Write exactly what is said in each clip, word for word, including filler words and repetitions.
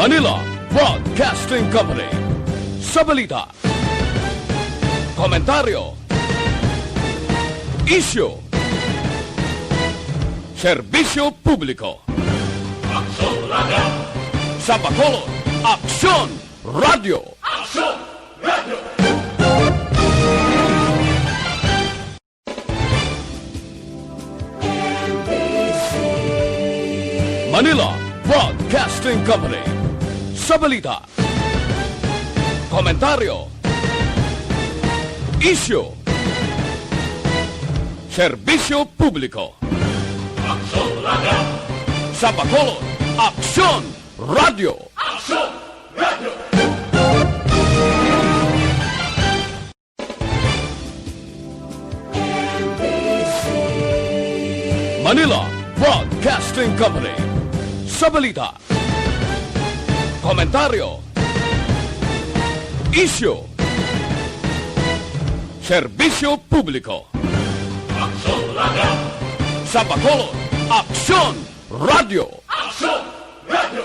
Manila Broadcasting Company. Sa balita, komentaryo, isyu, serbisyo publiko. Aksyon Radio. Sa Bacolod, Aksyon Radio. Aksyon Radio. Manila Broadcasting Company. Sa balita, komentaryo, isyu, serbisyo publiko. Aksyon Radio. Sa Bacolod, Aksyon Radio. Aksyon Radio. Manila Broadcasting Company. Sa balita, komentaryo, isyu, serbisyo publiko. Aksyon Radio. Sa Bacolod, Aksyon Radio. Aksyon Radio.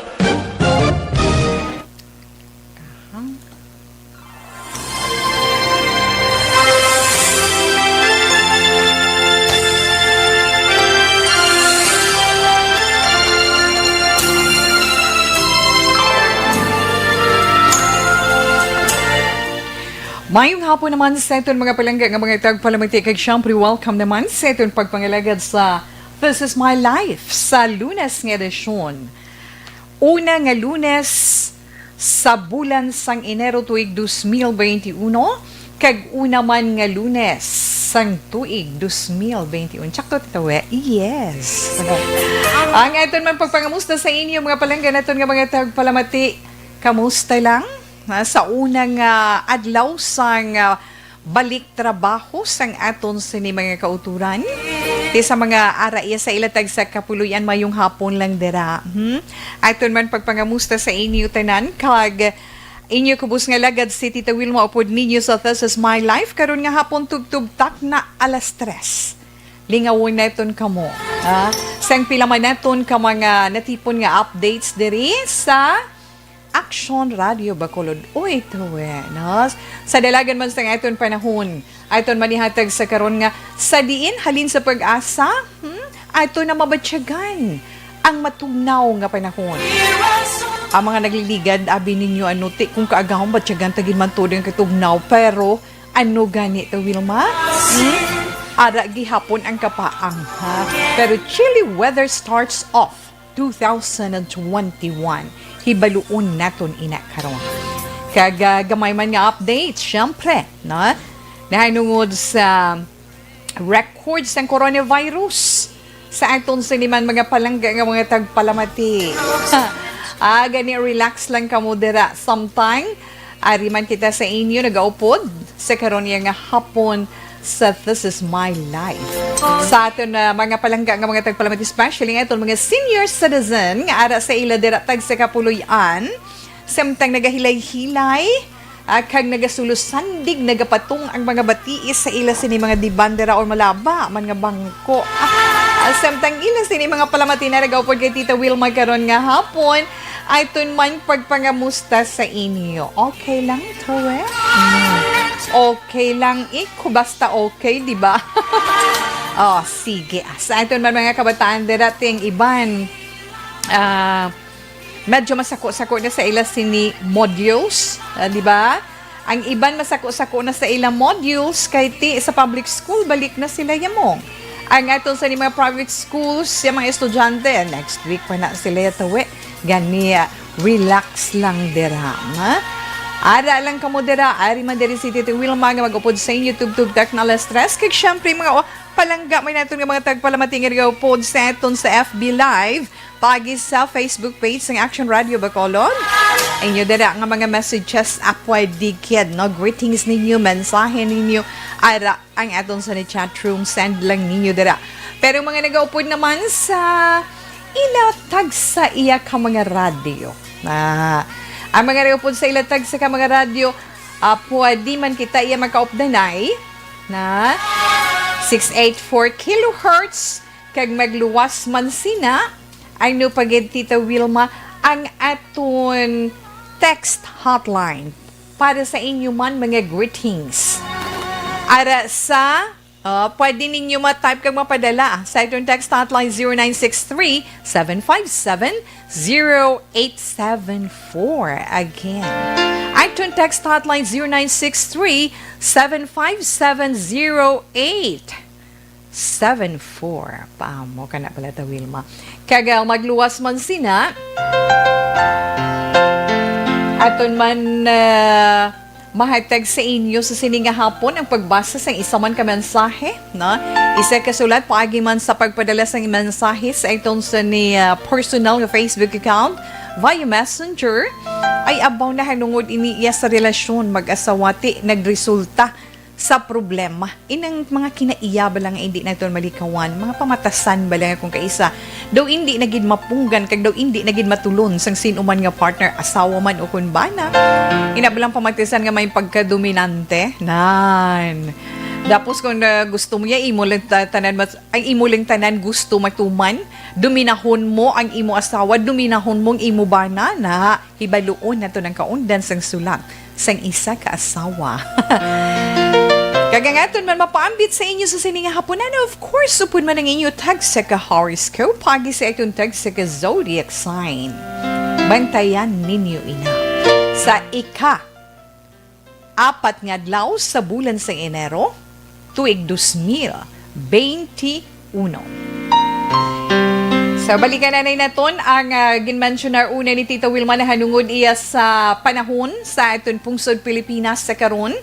Mayong hapon naman sa aton mga palangga nga mga tagpalamati, kag syempre welcome naman sa aton pagpangalagad sa This Is My Life sa Lunes nga edisyon. Una nga Lunes sa bulan sang Enero tuig dos mil benti uno, kag una man nga Lunes sang tuig dos mil benti uno. Tsakto, Tito We? Yes. Ang aton man pagpangamusta sa inyo, mga palangga naton nga mga tagpalamati. Kamusta lang? Ha, sa unang, ah, adlaw sang, ah, balik trabaho sang aton sini mga kauturan. Ti sa mga ara iya sa ila tagsa ka puloy-an, mayong hapon lang dira. Hmm? Aton man pagpangamusta sa inyo tanan, kag inyo kubos nga lagad si Tita Wilma upod ninyo sa This Is My Life. Karon nga hapon, tubtob takna alas tres. Lingawon naton kamo, ha? Sang pila man naton ka mga natipon nga updates diri sa Aksyon Radio Bacolod. Uy, tuwi, no? Sa dalagan man sang aton panahon, aton manihatag sa karon nga sa diin halin sa pag-asa, hmm? Ato na mabatyagan ang matugnaw nga panahon. Ang mga nagliligad, abi ninyo, ano, ti, kung kaagahon, batyagan ta gid man tuod ang katugnaw, pero ano gani to, Wilma? Hmm? Ara gihapon ang kapaang, ha? Pero chilly weather starts off two thousand twenty-one. Hibaluon naton ina karon. Kag, ah, gamay man nga update, syempre, no? Nahanungod sa record sang coronavirus sa aton sini man mga palangga nga mga tagpalamati. Ah, gani, relax lang kamo dira. Samtang ari man kita sa inyo nagaupod sa karon niya nga hapon sa This Is My Life. Sa aton, ah, mga palangga nga mga tagpalamati, especially nga aton mga senior citizen nga ara sa ila dira tagsa ka puloy-an, samtang nagahilay-hilay, ah, kag nagasulosandig, nagapatong ang mga batiis sa ila sini mga diban dira or malaba man nga bangko. Ah, samtang ila sini mga palamati na nagaupod kay Tita Wilma karon nga hapon, aton man pagpangamusta sa inyo. Okay lang, Tore? Mm. Okay lang, iko basta okay, di ba? Oh, sige. Sa aton man mga kabataan dira, ti ang iban, ah, medyo masako-sako na sa ila sini modules, ah, di ba? Ang iban masako-sako na sa ila modules kay ti sa public school, balik na sila yamong. Ang aton sa ni mga private schools, sa mga estudyante, next week pa na sila yatawi. Gani, ah, relax lang dira, ha? Ara lang kamo dira, ari man diri si Tito Wilma nga mag-upod sa inyo tubtob takna alas tres. Kag syempre, mga o-, palangga, may naton nga mga tagpalamati nga nagaupod sa aton sa F B Live, pagi sa Facebook page sang Action Radio Bacolod. Inyo dira nga mga messages, ah, pwede gid, no? Greetings ninyo, mensahe ninyo, ara ang aton sa ni chat room, send lang ninyo dira. Pero mga nagaupod naman sa ila tagsa iya ka mga radyo. Ah, ang mga nagaupod sa ila tagsa ka mga radyo, ah, pwede man kita iya makaupdanay na six eight four kilohertz, kag magluwas man sina, ano pa gid, Tita Wilma, ang aton text hotline para sa inyo man mga greetings. Ara sa, ah, pwede ninyo ma-type kag mapadala sa aton text hotline zero nine six three, seven five seven, zero eight seven four. Again, aton text hotline zero nine six three, seven five seven, zero eight seven four. Paamo ka na pala ta, Wilma. Kag, ah, magluwas man sina, aton man, ah, mahatag sa inyo sa sini nga hapon ang pagbasa sang isa man ka mensahe, no? Isa ka sulat paagi man sa pagpadala sang mensahe sa aton sa ni, ah, personal nga Facebook account via Messenger. Ay abaw na hanungod ini iya sa relasyon mag-asawa ti nagresulta sa problema. Inang mga kinaiya bala nga indi naton malikawan, mga pamatasan bala nga kung kaisa daw indi na gid mapunggan kag daw indi na gid matulon sang sin-o man nga partner, asawa man o kun bana. Ina bala ang pamatasan nga may pagkadominante. Nan. Tapos kung, ah, gusto mo ya, imo lang ta-, tanan mas-, ang imo lang tanan gusto matuman, dominahon mo ang imo asawa, dominahon mo ang imo bana, na hibaluon nato ang kaundan sang sulat sang isa ka asawa. Kag ang aton man mapaambit sa inyo sa sini nga hapunan, of course, upod man ang inyo tagsa ka horoscope, paagi sa aton tagsa ka zodiac sign. Bantayan ninyo ina. Sa ika apat nga adlaw sa bulan sang Enero, tuig dos mil bente uno. So, balikan na naton ang, ah, ginmensyonar una ni Tita Wilma nahanungod iya sa panahon sa aton pungsod Pilipinas sa karon.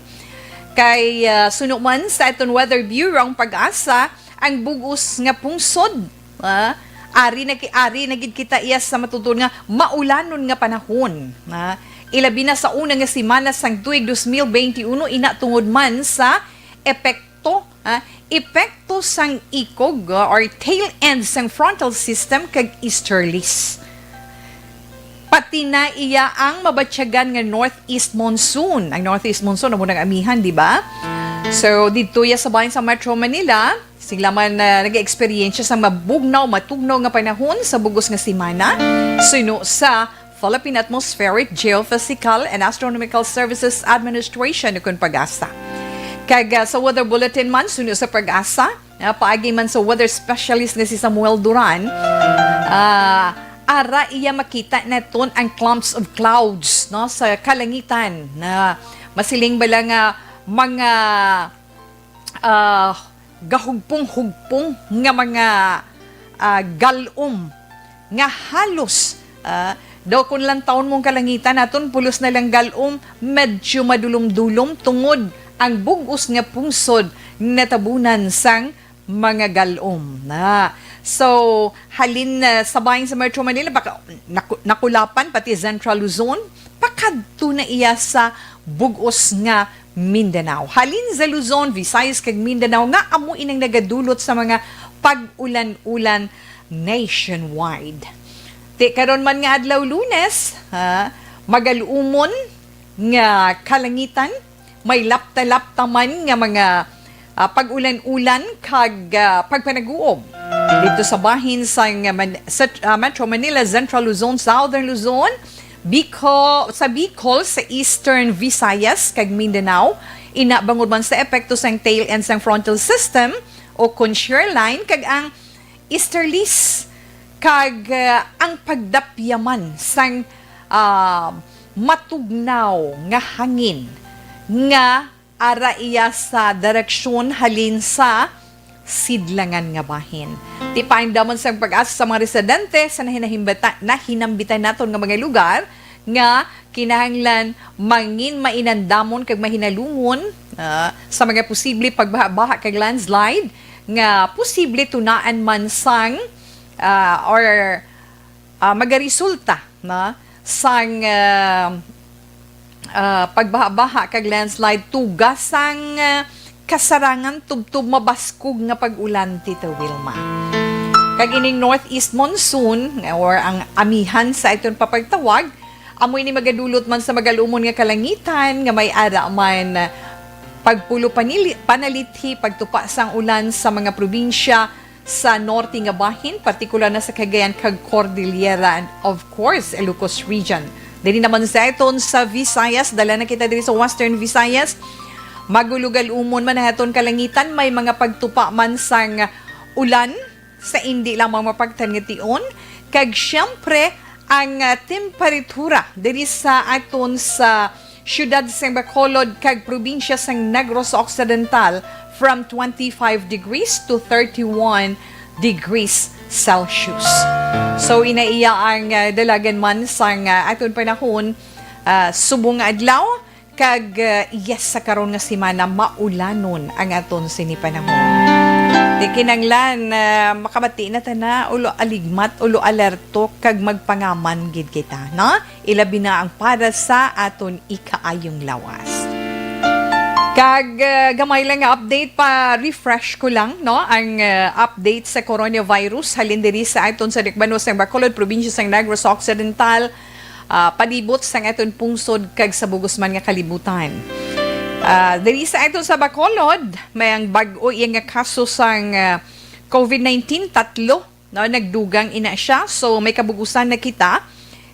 Kay, ah, suno man sa aton Weather Bureau ang PAGASA, ang bug-os nga pungsod, ah, ari na ki-, ari na gid kita iya sa matuod nga maulanon nga panahon, ah, ilabi na sa una nga semana sang tuig dos mil bente uno, ina tungod man sa epekto, ah, epekto sang ikog, ah, or tail end sang frontal system kag easterlies. Pati na iya ang mabatyagan nga northeast monsoon. Ang northeast monsoon, amo nang amihan, di ba? So, didto ya sa bahin sa Metro Manila, sila man, ah, nag-eksperyensya sa mabugnaw, matugnaw nga panahon sa bug-os nga semana. Suno sa Philippine Atmospheric, Geophysical and Astronomical Services Administration, ukon PAGASA. Kag, ah, sa weather bulletin man, suno sa PAGASA, ah, paagi man sa weather specialist nga si Samuel Duran, ah, ara iya makita naton ang clumps of clouds, no, sa kalangitan na masiling bala nga mga, ah, gahugpong-hugpong nga mga, ah, galom nga halos, ah, daw kung lantawon mong kalangitan naton, pulos na lang galom, medyo madulom-dulom tungod ang bug-os nga pungsod natabunan sang mga galom na. So, halin, ah, sa bahin sa Metro Manila, baka naku-, nakulapan pati Central Luzon, pakadto na iya sa bug-os nga Mindanao. Halin sa Luzon, Visayas, kag Mindanao nga amo ining nagadulot sa mga pag-ulan-ulan nationwide. Ti karon man nga adlaw Lunes, ha, magalumon nga kalangitan, may lapta-lapta man nga mga, ah, pag-ulan-ulan kag, ah, pagpanaguob dito sa bahin sa, nga Man-, sa, ah, Metro Manila, Central Luzon, Southern Luzon, Bicol, sa Bicol, sa Eastern Visayas kag Mindanao, ina bangod man sa epekto sang tail end sang frontal system o kon shear line kag ang easterlies kag, ah, ang pagdapyaman sang, ah, matugnaw nga hangin nga ara iya sa direksyon halin sa sidlangan nga bahin. Ti paandamon sang PAGASA sa mga residente sa nahinahimbata-, nahinambitan naton nga mga lugar nga kinahanglan mangin mainandamon kag mahinalungon, ah, sa mga posible pagbaha-baha kag landslide nga posible tunaan man sang, ah, or, ah, magaresulta na sang, ah, ah, pagbaha-baha kag landslide tuga sang, ah, kasarangan tubtob mabaskog nga pag-ulan, Tita Wilma. Kag ining northeast monsoon, or ang amihan sa aton papagtawag, amo ini magadulot man sa magalumon nga kalangitan nga may ara man pagpulo panili-, panalithi, pagtupa sang ulan sa mga probinsya sa norte nga bahin, partikular na sa Cagayan kag Cordillera, and of course, Ilocos Region. Diri naman sa aton sa Visayas, dala na kita diri sa Western Visayas. Magulugal-umon man ang aton kalangitan, may mga pagtupa man sang ulan sa indi lamang mapagtan nga tion, kag siyempre ang, ah, temperatura diri sa aton sa siyudad sang Bacolod kag probinsya sang Negros Occidental from twenty-five degrees to thirty-one degrees Celsius. So, ina iya ang, ah, dalagan man sang, ah, aton panahon, ah, subong nga adlaw, kag, ah, yes, sa karon nga semana, maulanon ang aton sini panahon. Di kinanglan, ah, makabati na ta na, ulo aligmat, ulo alerto, kag magpangaman gid kita, no? Ilabi na ang para sa aton ikaayong lawas. Kag, ah, gamay lang nga update, pa-refresh ko lang, no? Ang, ah, update sa coronavirus halin diri sa aton sa Dikbanos ng Bacolod, probinsya sang Negros Occidental, ah, palibot sang aton pungsod kag sa bugos man nga kalibutan. Ah, diri sa aton sa Bacolod, may ang bag-o iya nga kaso sang, ah, covid nineteen, tatlo, no, nagdugang ina siya. So, may kabugusan na kita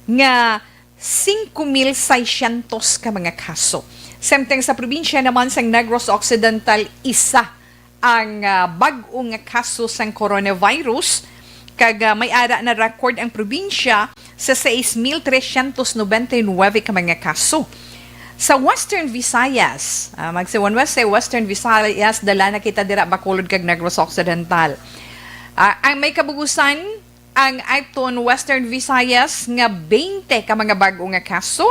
nga singko mil seiscientos ka mga kaso. Samtang sa probinsya naman sang Negros Occidental, isa ang, ah, bag-o nga kaso sang coronavirus, kag, ah, may ara na record ang probinsya sa seis mil trescientos noventa y nuebe ka mga kaso. Sa Western Visayas, ah, magsiwan west sa Western Visayas, dala na kita dira Bacolod kag Negros Occidental. Ah, ang may kabugusan, ang aton Western Visayas nga twenty ka mga bag-o nga kaso,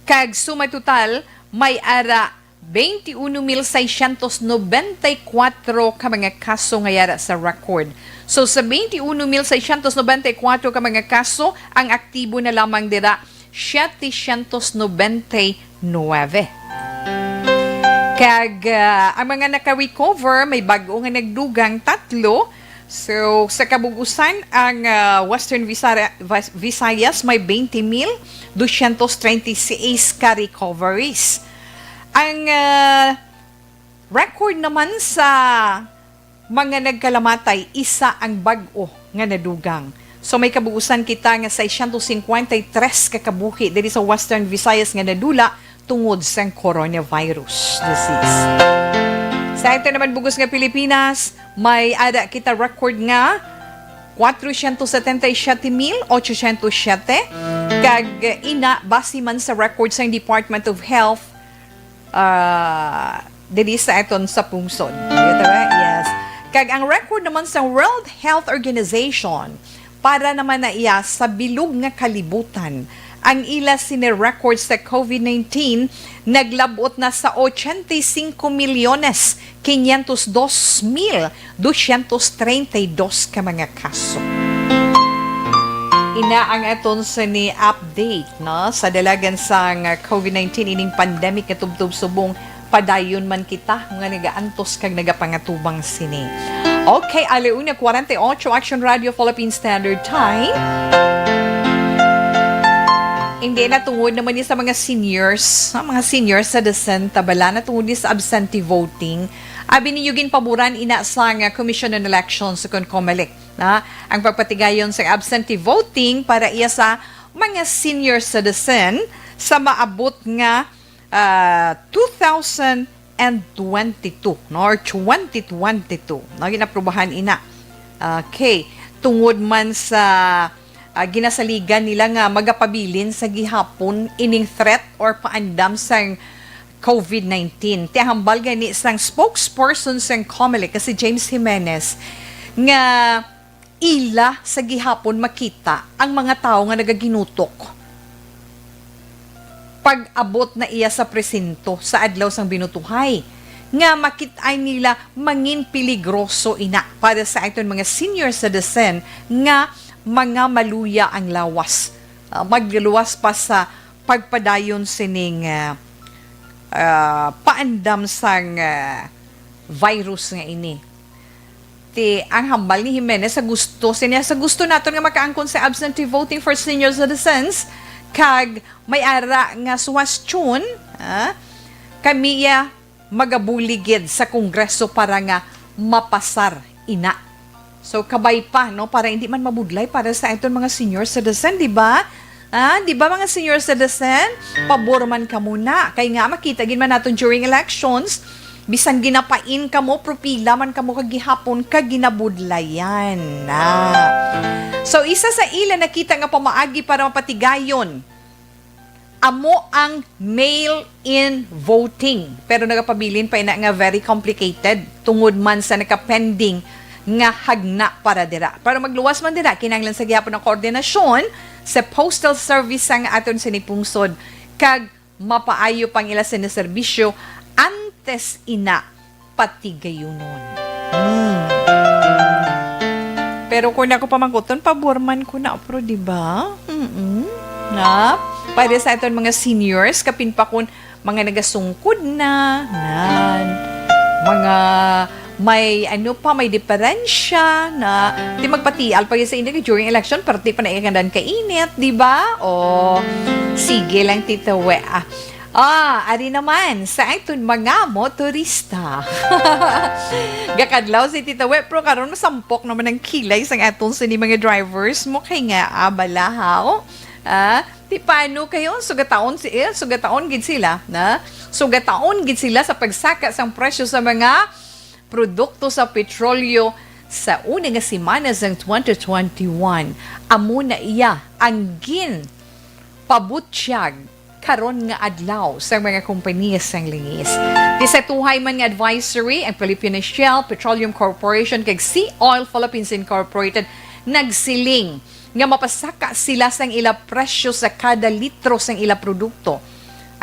kag suma total may ara twenty-one mil seiscientos noventa y cuatro ka mga kaso nga yara sa record. So, sa twenty-one mil seiscientos noventa y cuatro ka mga kaso, ang aktibo na lamang dira, setecientos noventa y nuebe. Kag, ah, ang mga naka-recover, may bag-o nga nagdugang, tatlo. So, sa kabugusan, ang, ah, Western Visara-, Vis-, Visayas may twenty mil doscientos treinta y seis ka recoveries. Ang, ah, record naman sa mga nagkalamatay, isa ang bag-o nga nadugang. So, may kabuusan kita nga seiscientos cincuenta y tres ka kabuhi diri sa Western Visayas nga nadula tungod sang coronavirus disease. Sa ito naman bugos nga Pilipinas, may ara kita record nga cuatrocientos setenta y siete mil ochocientos siete, kag ina base man sa record sang Department of Health, ah, diri sa aton sa pungsod. Dito ba? Yes. Kag ang record naman sa World Health Organization, para naman na iya sa bilog nga kalibutan, ang ila sini record sa covid nineteen naglab-ot na sa ochenta y cinco milyones quinientos dos mil doscientos treinta y dos ka mga kaso. Ina ang aton sini update, no, sa dalagan sang covid nineteen, ining pandemic nga tubtob subong padayon man kita nga nagaantos kag nagapangatubang sini. Okay, alauna kwarenta y ocho, Action Radio Philippine Standard Time. Hindi na tungod naman ni sa mga seniors, ha, mga senior citizen, tabala na tungod ni sa absentee voting. Abi ninyo ginpaboran ina sang Commission on Elections, kon COMELEC, na ang pagpatigayon sa absentee voting para iya sa mga senior citizen sa maabot nga, ah, two thousand twenty-two, no, or twenty twenty-two, no, ginaprubahan ina. Okay, tungod man sa, ah, ginasaligan nila nga magapabilin sa gihapon ining threat or paandam sang covid nineteen. Ti hambal gani sang spokesperson sang COMELEC nga si James Jimenez nga ila sa gihapon makita ang mga tawo nga nagaginutok pag-abot na iya sa presinto sa adlaw sang binutuhay, nga makit-ay nila mangin peligroso ina para sa aton mga senior citizen nga mga maluya ang lawas. Ah, magluwas pa sa pagpadayon sining, ah, ah, paandam sang, ah, virus nga ini. Ti ang hambal ni Jimenez sa gusto siya, sa gusto naton nga makaangkon sa absentee voting for senior citizens, kag may ara nga suwestyon, ah, kami iya magabulig gid sa Kongreso para nga mapasar ina. So, kabay pa, no? Para hindi man mabudlay para sa aton mga senior citizen, di ba? Ah, di ba, mga senior citizen? Pabor man kamo na. Kay nga, makita gid man naton during elections, bisan ginapain kamo, propila man kamo kag gihapon ka ginabudlayan na. So, isa sa ila nakita nga pamaagi para mapatigayon amo ang mail-in voting. Pero nagapabilin pa ina nga very complicated tungod man sa nakapending nga hagna para dira. Para magluwas man dira, kinahanglan sa gihapon ang koordinasyon sa postal service sang aton sini pungsod kag mapaayo pang ila sini serbisyo antes ina patigayunon. Hmm. Pero kung ako pamangkuton, pabor man ko na, pero di ba? Mm-mm. Na? Para sa aton mga seniors, kapin pa kun mga nagasungkod na, nan, mga may ano pa, may diferensya na, di magpatial pa yun sa inyo during election, pero di pa na ikandan kainit, di ba? O, sige lang, Tito We. Ah, Ah, ari naman sa aton mga motorista. Gakadlaw si Tita We, pero karon masampok naman ang kilay sang aton sini mga drivers mo kay nga, ah, balahaw. Ah, ti paano kayo? Sugataon si eh, sugataon gid sila, na? Sugataon gid sila sa pagsaka sang presyo sa mga produkto sa petrolyo sa una nga semana sang twenty twenty-one. Amo na iya ang gin pabutyag karon nga adlaw sa mga kompanya sang lingis. Ti sa tuhay man nga advisory, ang Philippine Shell Petroleum Corporation kag Sea Oil Philippines Incorporated nagsiling nga mapasaka sila sang ila presyo sa kada litro sang ila produkto.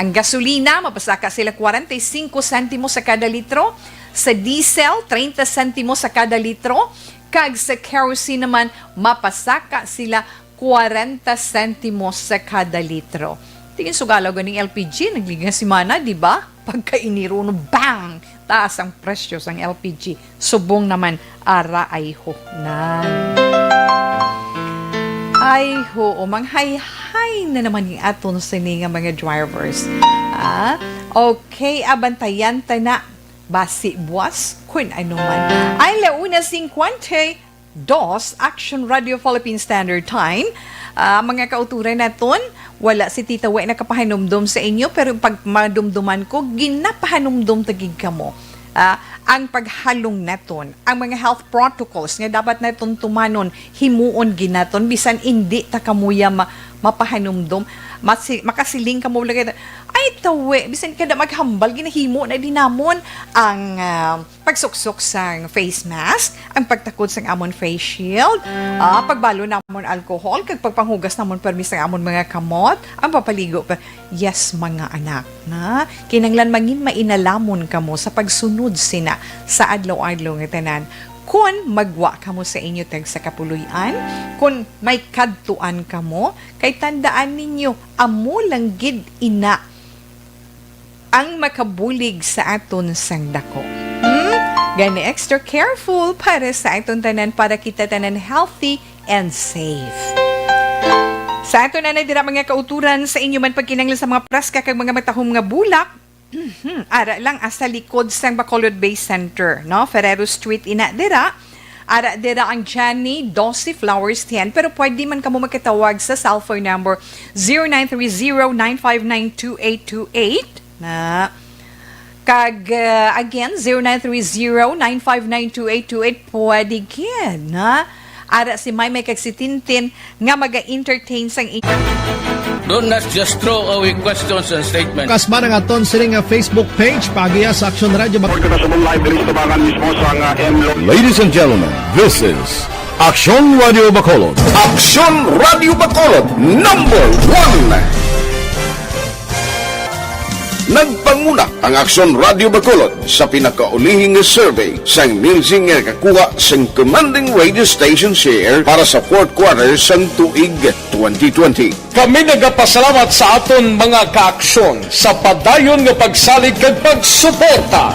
Ang gasolina, mapasaka sila kwarenta y singko sentimo sa kada litro, sa diesel, treinta sentimo sa kada litro, kag sa kerosene naman, mapasaka sila kwarenta sentimos sa kada litro. Tingin sugalaw ganing L P G, nagligad nga semana, di ba? Pagkainiro, no, bang! Taas ang presyo sang L P G. Subong naman, ara ay ho na. Ay ho, manghay-hay na naman ni aton sini nga mga drivers. Ah, okay, abantayan ta na. Basi buwas, kun ano man. Ay, la una cincuenta y dos, Action Radio Philippine Standard Time. Ah, mga kauturan naton, wala si Tita We nakapahanumdom sa inyo, pero pag madumduman ko, ginapahanumdom ta gid kamo. Ah, ang paghalong naton, ang mga health protocols nga dapat naton tumanon, himuon gid naton, bisan indi ta kamuya ma-, mapahanumdom, masi-, makasiling kamo lagi, "Ay, tawe, bisan kada maghambal, ginahimo na din namon ang, ah, pagsuksok sang face mask, ang pagtakod sang amon face shield, ah, pagbalo namon alcohol, kag pagpanghugas namon permi sang amon mga kamot, ang papaligo pa." Yes, mga anak, na kinanglan mangin mainalamon kamo sa pagsunod sina sa adlaw-adlaw nga tanan. Kon magwa kamo sa inyo tagsa ka puloy-an, kon may kadtuan kamo, kay tandaan ninyo, amo lang gid ina ang makabulig sa aton sang dako. Hmm? Gani extra careful para sa aton tanan, para kita tanan healthy and safe. Sa aton na dira, mga kauturan, sa inyo man pagkinanglan sa mga praska kag mga matahom nga bulak, mhm, ara lang, ah, sa likod sang Bacolod Bay Center, no? Ferrero Street ina dira. Ara dira ang Jenny Dossie Flowers ten, pero pwede man kamo makitawag sa cellphone number zero nine three zero, nine five nine, two eight two eight, na. Kag, uh, again, zero nine three zero, nine five nine, two eight two eight, pwede gid, na. Ara si Maymay kag si Tintin nga maga-entertain sang inyo. Do not just throw away questions and statements. Kasma ang aton sini nga Facebook page, paagiya sa Action Radio Bac- Order na subong live diri sa tubangan mismo sa nga M Lo- Ladies and gentlemen, this is Action Radio Bacolod. Action Radio Bacolod, number one. Nagpanguna ang Action Radio Bacolod sa pinakaulihi nga survey sang Nielsen nga nakakuha sang commanding radio station share para sa fourth quarter sang tuig twenty twenty. Kami nagapasalamat sa aton mga kaaksyon sa padayon nga pagsalig kag pagsuporta.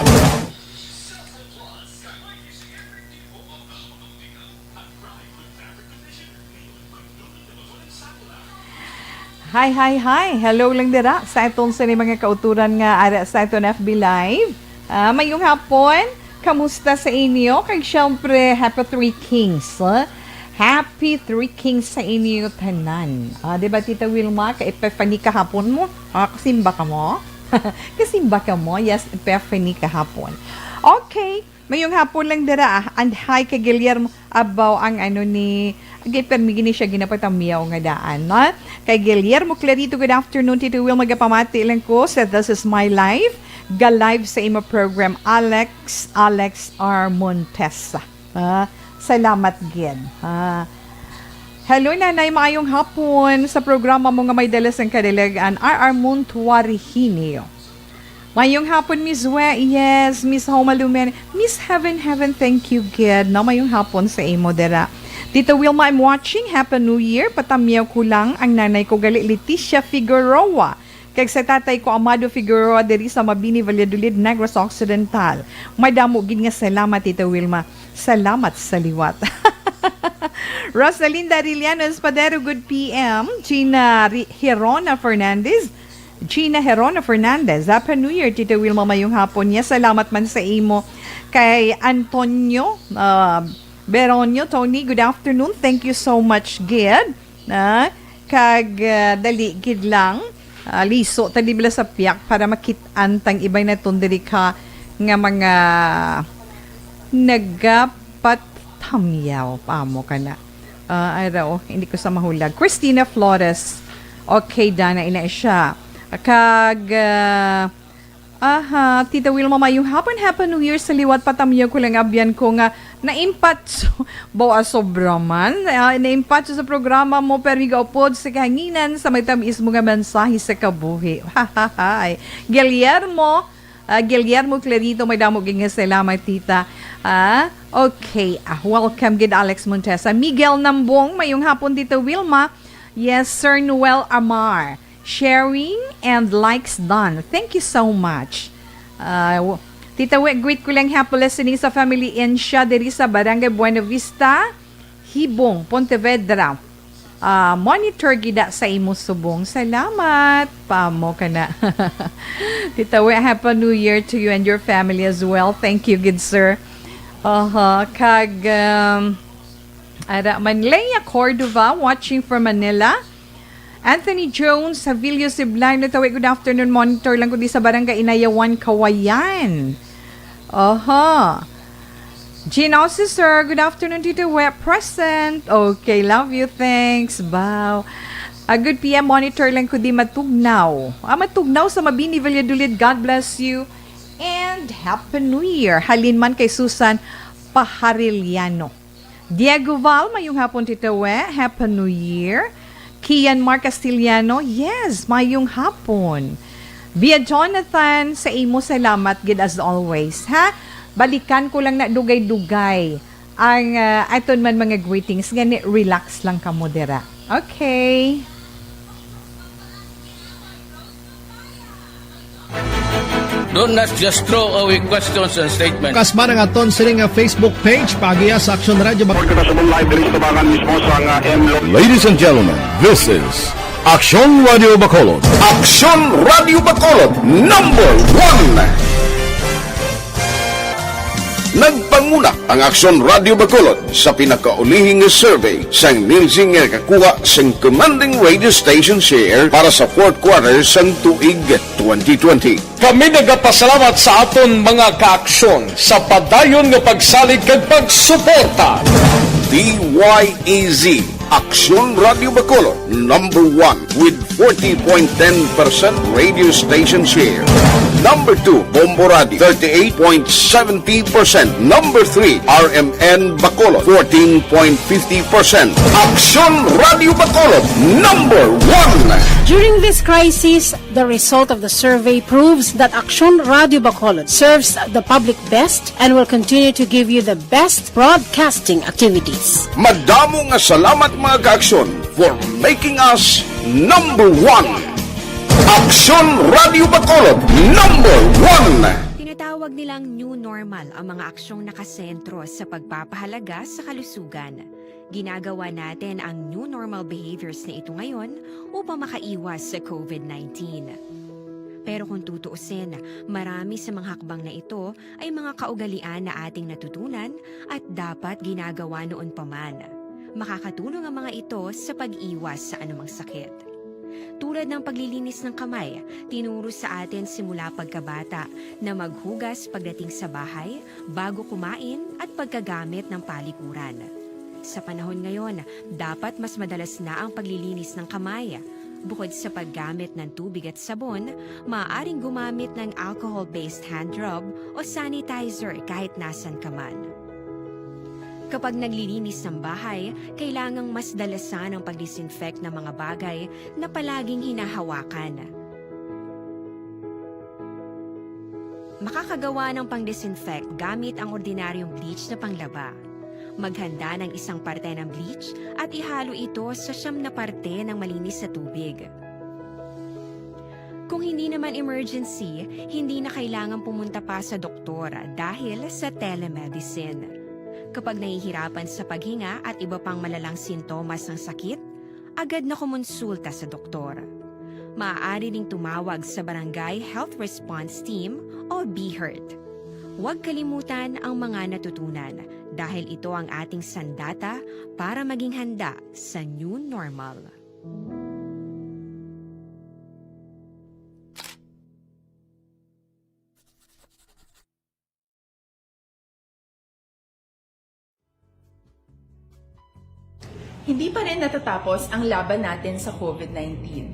Hi, hi, hi. Hello lang dira sa atong sini mga kauturan nga ara sa aton F B Live. Ah, mayong hapon. Kamusta sa inyo? Kag syempre, happy Three Kings, ha? Happy Three Kings sa inyo tanan. Ah, di ba, Tita Wilma, ka Epiphany kahapon mo? Ah, kasimba ka mo? Kasimba ka mo? Yes, Epiphany kahapon. Okay, mayong hapon lang dira, ah. And hi kay Guillermo. Abaw ang ano ni, agay, permi gini siya ginapatamyaw nga daan, no? Kay Guillermo Clarito, good afternoon, Tito Will, magapamati lang ko sa This Is My Life, ga-live sa imo program, Alex, Alex R. Montesa. Ah, salamat gid. Ah. Hello, Nanay, maayong hapon sa programa mo nga may dala sang kadalagan, R R Montuari Hinio. Mayong hapon, Miss We. Yes, Miss Homa Lumen. Miss Heaven, Heaven, thank you, gid. No, mayong hapon sa imo dira. Tita Wilma, I'm watching. Happy New Year. Patamyaw ko lang ang nanay ko gali, Leticia Figueroa. Kag sa tatay ko, Amado Figueroa, diri sa Mabini, Valladolid, Negros Occidental. Madamo gid nga salamat, Tita Wilma. Salamat sa liwat. Rosalinda Arellano Espadero, good P M. Gina Ri-, Hirona Fernandez. Gina Herona Fernandez, Happy New Year, Tita Wilma, mayong hapon niya. Salamat man sa imo. Kay Antonio, ah, Beronio, Tony, good afternoon. Thank you so much, gid. Ah, kag, ah, dali gid lang. Ah, liso ta di bala sa piyak para makit-an tang iban naton diri ka nga mga nagapatamyaw pa mo kana. Ah, ay raw, hindi ko sa mahulag. Christina Flores. Okay, Dana, ina siya. Kag, ah, aha, Tita Wilma, mayong hapon, Happy New Year sa liwat. Patamyaw ko lang, abyan ko nga naimpatso. Bawa sobra man. Ah, naimpatso sa programa mo, pero migaupod sa kahanginan sa may tamis mo nga mensahe sa kabuhi. Hahahay. Guillermo, Ah, Guillermo Clarito, may damo gid nga salamat, tita. Ah, okay. Ah, welcome gid, Alex Montesa. Miguel Nambong, mayong hapon, Tita Wilma. Yes, Sir Noel Amar. Sharing and likes done. Thank you so much. Ah, w-, Tita We, greet ko lang, happy listening sa family Insha diri sa Barangay Buena Vista, Hibong, Pontevedra. Ah, monitor gida sa imo subong. Salamat. Pamo ka na. Tita We, Happy New Year to you and your family as well. Thank you, good sir. Aha, kag, um, ara man, Leia Cordova, watching from Manila. Anthony Jones, Havilio Siblay, Natawi, good afternoon. Monitor lang ko di sa Barangay Inayawan, Kawayan. Aha. Gino, si sir, good afternoon, Tito Wet, present. Okay, love you, thanks. Bow. A good P M monitor lang ko di matugnaw. Ah, matugnaw sa Mabini, Valladolid. God bless you. And Happy New Year. Halin man kay Susan Pahariliano. Diego Val, mayong hapon, Tito We. Happy New Year. Kian Mar Castellano, yes, mayong hapon. Bia Jonathan, sa imo salamat gid as always, ha? Balikan ko lang na dugay-dugay ang, ah, aton man mga greetings. Gani, relax lang kamo dira. Okay. Do not just throw away questions and statements. Kasman ang aton sini nga Facebook page, paagiha sa Aksyon Radio Bac- Kita sa live diri sa tabangan mismo sa nga M Lo- Ladies and gentlemen, this is Aksyon Radio Bacolod. Aksyon Radio Bacolod, number one. Nagpanguna ang Aksyon Radio Bacolod sa pinakaulihi nga survey sang Nielsen nga nakakuha sang commanding radio station share para sa fourth quarter sang tuig twenty twenty. Kami nagapasalamat sa aton mga kaaksyon sa padayon nga pagsalig kag pagsuporta. D Y E Z, Aksyon Radio Bacolod, number one with forty point ten percent radio station share. Number two, Bombo Radio, thirty-eight point seventy percent. Number three, R M N Bacolod, fourteen point fifty percent. Aksyon Radio Bacolod, number one. During this crisis, the result of the survey proves that Aksyon Radio Bacolod serves the public best and will continue to give you the best broadcasting activities. Madamo nga salamat, mga kaaksyon, for making us number one. Aksyon Radio Bacolod, number one. Tinatawag nilang new normal ang mga aksyong nakasentro sa pagpapahalaga sa kalusugan. Ginagawa natin ang new normal behaviors na ito ngayon upang makaiwas sa COVID nineteen. Pero kung tutuusin, marami sa mga hakbang na ito ay mga kaugalian na ating natutunan at dapat ginagawa noon pa man. Makakatulong ang mga ito sa pag-iwas sa anumang sakit. Tulad ng paglilinis ng kamay, tinuro sa atin simula pagkabata na maghugas pagdating sa bahay, bago kumain, at pagkagamit ng palikuran. Sa panahon ngayon, dapat mas madalas na ang paglilinis ng kamay. Bukod sa paggamit ng tubig at sabon, maaaring gumamit ng alcohol-based hand rub o sanitizer kahit nasan ka man. Kapag naglilinis ng bahay, kailangang mas dalasan ang pag-disinfect ng mga bagay na palaging hinahawakan. Makakagawa ng pang-disinfect gamit ang ordinaryong bleach na panglaba. Maghanda ng isang parte ng bleach at ihalo ito sa siyam na parte ng malinis na tubig. Kung hindi naman emergency, hindi na kailangan pumunta pa sa doktor dahil sa telemedicine. Kapag nahihirapan sa paghinga at iba pang malalang sintomas ng sakit, agad na kumonsulta sa doktor. Maaari ding tumawag sa Barangay Health Response Team o BHERT. Huwag kalimutan ang mga natutunan dahil ito ang ating sandata para maging handa sa new normal. Hindi pa rin natatapos ang laban natin sa COVID nineteen.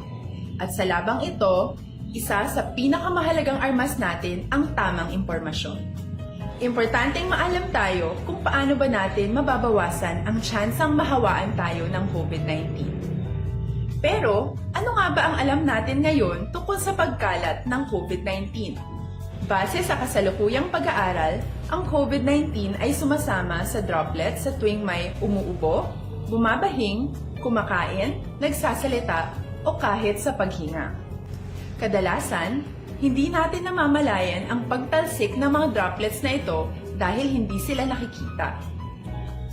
At sa labang ito, isa sa pinakamahalagang armas natin ang tamang impormasyon. Importanteng maalam tayo kung paano ba natin mababawasan ang tsansang mahawaan tayo ng COVID nineteen. Pero, ano nga ba ang alam natin ngayon tungkol sa pagkalat ng COVID nineteen? Base sa kasalukuyang pag-aaral, ang COVID nineteen ay sumasama sa droplets sa tuwing may umuubo, bumabahing, kumakain, nagsasalita, o kahit sa paghinga. Kadalasan, hindi natin namamalayan ang pagtalsik ng mga droplets na ito dahil hindi sila nakikita.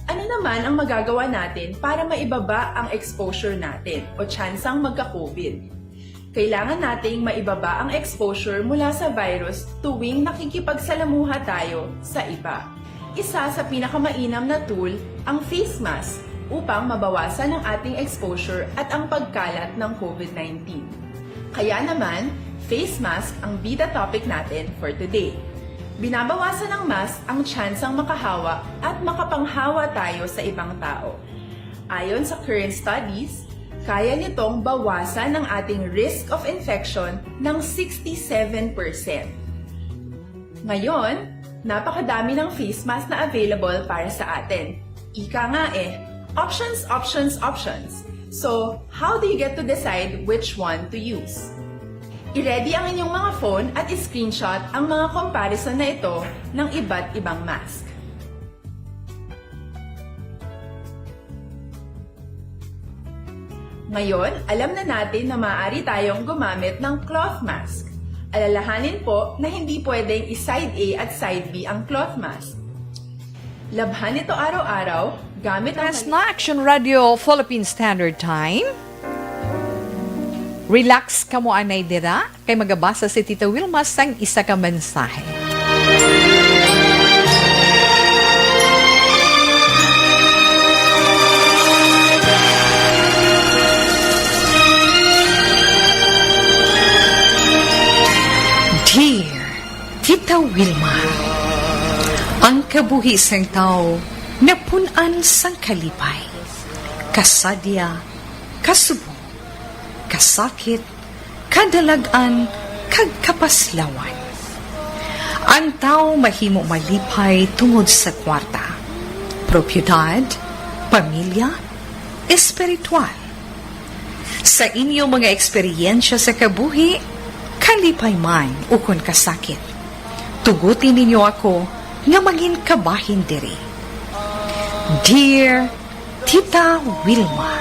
Ano naman ang magagawa natin para maibaba ang exposure natin o tsansang magka-COVID? Kailangan nating maibaba ang exposure mula sa virus tuwing nakikipagsalamuha tayo sa iba. Isa sa pinakamainam na tool ang face mask upang mabawasan ang ating exposure at ang pagkalat ng COVID nineteen. Kaya naman, face mask ang bida topic natin for today. Binabawasan ng mask ang tsansang makahawa at makapanghawa tayo sa ibang tao. Ayon sa current studies, kaya nitong bawasan ang ating risk of infection ng sixty-seven percent. Ngayon, napakadami ng face mask na available para sa atin. Ika nga eh, options, options, options. So, how do you get to decide which one to use? I-ready ang inyong mga phone at i-screenshot ang mga comparison na ito ng iba't ibang mask. Ngayon, alam na natin na maaari tayong gumamit ng cloth mask. Alalahanin po na hindi pwedeng i-side A at side B ang cloth mask. Labhan ito araw-araw gamit ang... Taas na Action Radio Philippine Standard Time. Relax kamo anay dira, kay magabasa si Tita Wilma sang isa ka mensahe. Dear Tita Wilma, ang kabuhi sang tawo napun-an sang kalipay, kasadya, kasubong, kasakit, kadalag-an, kag kapaslawan. Ang tawo mahimo malipay tungod sa kwarta, propiedad, pamilya, espiritual. Sa inyo mga eksperyensya sa kabuhi, kalipay man ukon kasakit, tuguti ninyo ako nga mangin kabahin diri. Dear Tita Wilma.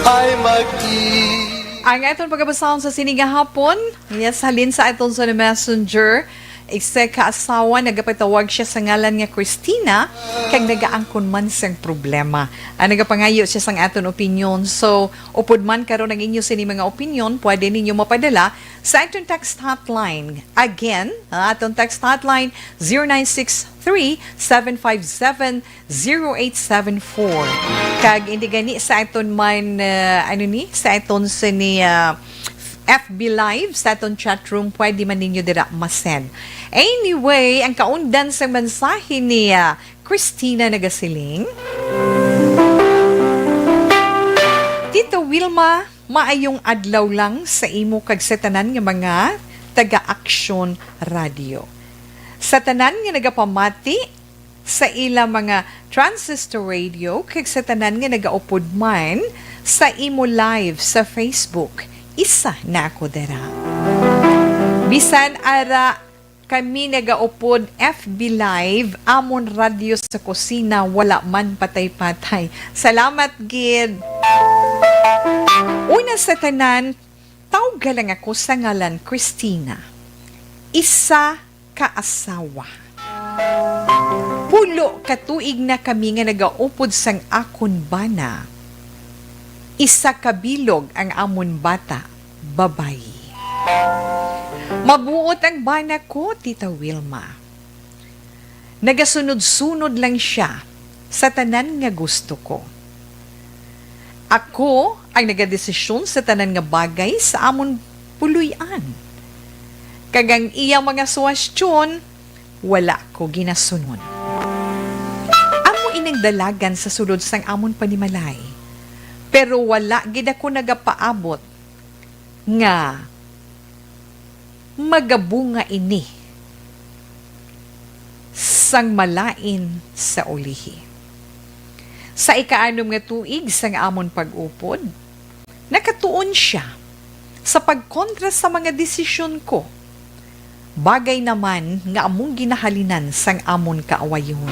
Ay magdi- Ang aton pagabasahon sa sini nga hapon, yes, halin sa aton sa Messenger, Isa ka asawa, nagapatawag siya sa ngalan nga Christina, kag nagaangkon man sang problema. Ang nagapangayo siya sang aton opinyon. So, upod man karon ang inyo sini mga opinyon, pwede ninyo mapadala sa aton text hotline. Again, ang aton text hotline, zero nine six three, seven five seven, zero eight seven four. Kag hindi gani sa aton man, ah, ano ni, sa aton sini, ah, F B Live, sa aton chat room, pwede man ninyo dira masend. Anyway, ang kaundan sang mensahe ni, ah, Christina nagasiling, Tita Wilma, maayong adlaw lang sa imo kag sa tanan nga mga taga-Aksyon Radio. Sa tanan nga nagapamati sa ila mga transistor radio kag sa tanan nga nagaupod man sa imo live sa Facebook, isa na ako dira. Bisan ara kami nagaupod F B Live, amon radyo sa kusina, wala man patay-patay. Salamat gid. Una sa tanan, tawga lang ako sa ngalan Christina. Isa ka asawa. Pulo ka tuig na kami nga nagaupod sang akon bana. Isa ka bilog ang amon bata, babayi. Mabuot ang bana ko, Tita Wilma. Nagasunod-sunod lang siya sa tanan nga gusto ko. Ako ang nagadesisyon sa tanan nga bagay sa amon puloy-an. Kag ang iya mga suwestyon, wala ko ginasunod. Amo ining dalagan sa sulod sang amon panimalay. Pero wala gid ako nagapaabot nga magabunga ini sang malain sa ulihi. Sa ikaanom nga tuig sang amon pag-upod, nakatuon sia sa pagkontra sa mga desisyon ko, bagay naman nga among ginahalinan sang amon kaawayon.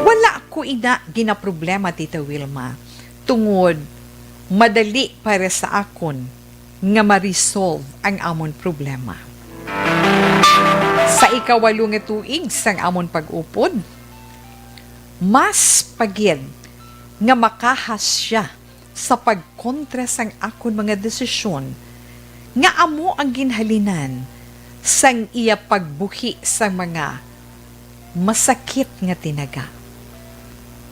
Wala ko ina ginaproblema, Tita Wilma, tungod madali para sa akon nga ma-resolve ang amon problema. Sa ikawalo nga tuig sang amon pag-upod, mas pa gid nga makahas sia sa pagkontra sang akon mga desisyon nga amo ang ginhalinan sang iya pagbuhi sang mga masakit nga tinaga.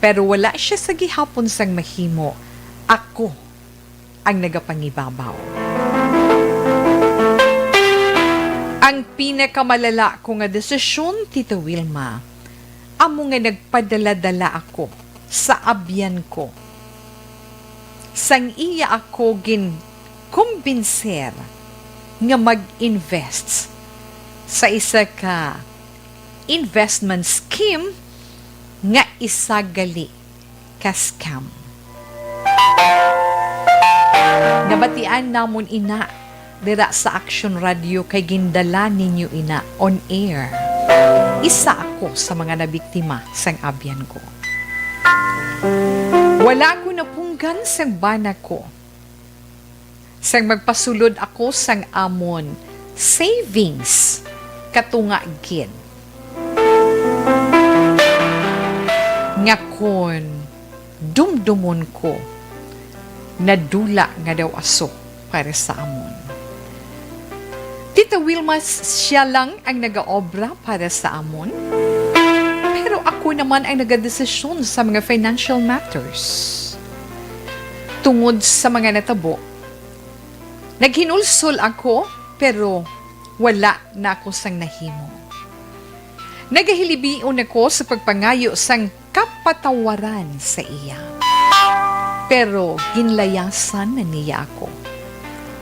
Pero wala sia sa gihapon sang mahimo, ako ang nagapangibabaw. Ang pinakamalala ko nga desisyon, Tita Wilma, amo nga nagpadala-dala ako sa abyan ko. Sang iya ako ginkumbinser nga mag-invest sa isa ka investment scheme nga isa gali ka scam. Nabatian namon ina dira sa Action Radio kay gindala ninyo ina on air. Isa ako sa mga nabiktima sang abyan ko. Wala ko napunggan sang bana ko. Sang magpasulod ako sang amon savings, katunga gid nga kon dumdumon ko, nadula nga daw aso para sa amon. Tita Wilma, siya lang ang nagaobra para sa amon, pero ako naman ang nagadesisyon sa mga financial matters. Tungod sa mga natabo, naghinulsol ako, pero wala na ako sang nahimo. Nagahilibion ako sa pagpangayo sang kapatawaran sa iya. Pero ginlayasan na niya ako.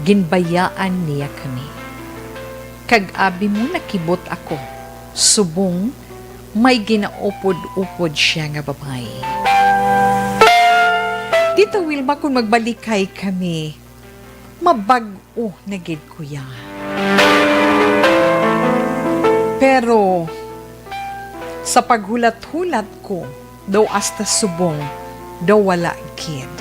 Ginbayaan niya kami. Kag abi mo, nakibot ako, subong may ginaupod-upod sia nga babayi. Tita Wilma, kung magbalikay kami, mabag-o na gid ko iya. Pero sa paghulat-hulat ko, daw hasta subong, daw wala gid.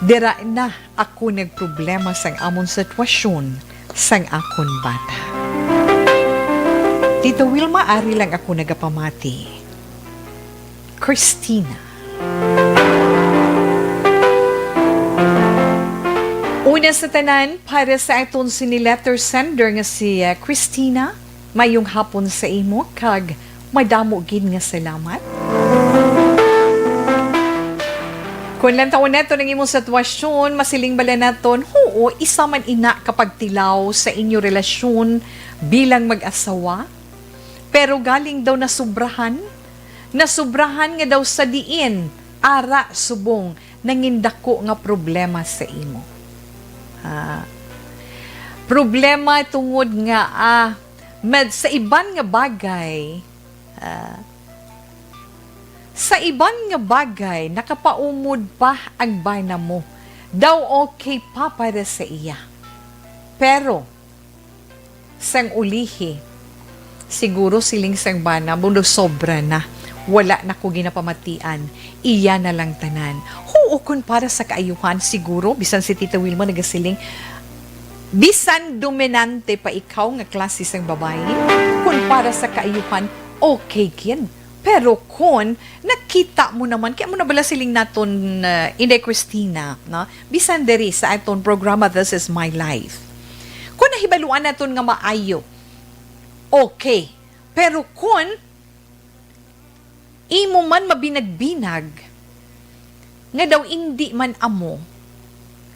Dira na ako nagproblema sang amon sitwasyon sang akon bata. Tita Wilma, ari lang ako nagapamati. Christina. Una sa tanan, para sa aton sini letter sender nga si, ah, Christina, mayong hapon sa imo, kag madamo gid nga salamat. Kung lantawon naton ang imong sitwasyon, masiling bala naton, huo, isa man ina ka pagtilaw sa inyo relasyon bilang mag-asawa, pero galing daw nasubrahan, nasubrahan nga daw sa diin, ara subong nangindako nga problema sa imo. Ah, problema tungod nga, ah, med-, sa iban nga bagay, ah, sa iban nga bagay, nakapaumod pa ang bana mo. Daw okay pa para sa iya. Pero, sang ulihi, siguro siling sang bana mo, "No, sobra na. Wala na ko ginapamatian. Iya na lang tanan." Huo, kon para sa kaayuhan, siguro, bisan si Tita Wilma nagasiling, bisan dominante pa ikaw nga klase sang babayi, kon para sa kaayuhan, okay gid. Pero kon nakita mo naman, kay amo na bala siling naton, uh, Inday Christina, no? Bisan diri sa aton programa, This Is My Life. Kon nahibaluan naton nga maayo, okay. Pero kon imo man mabinagbinag nga daw indi man amo,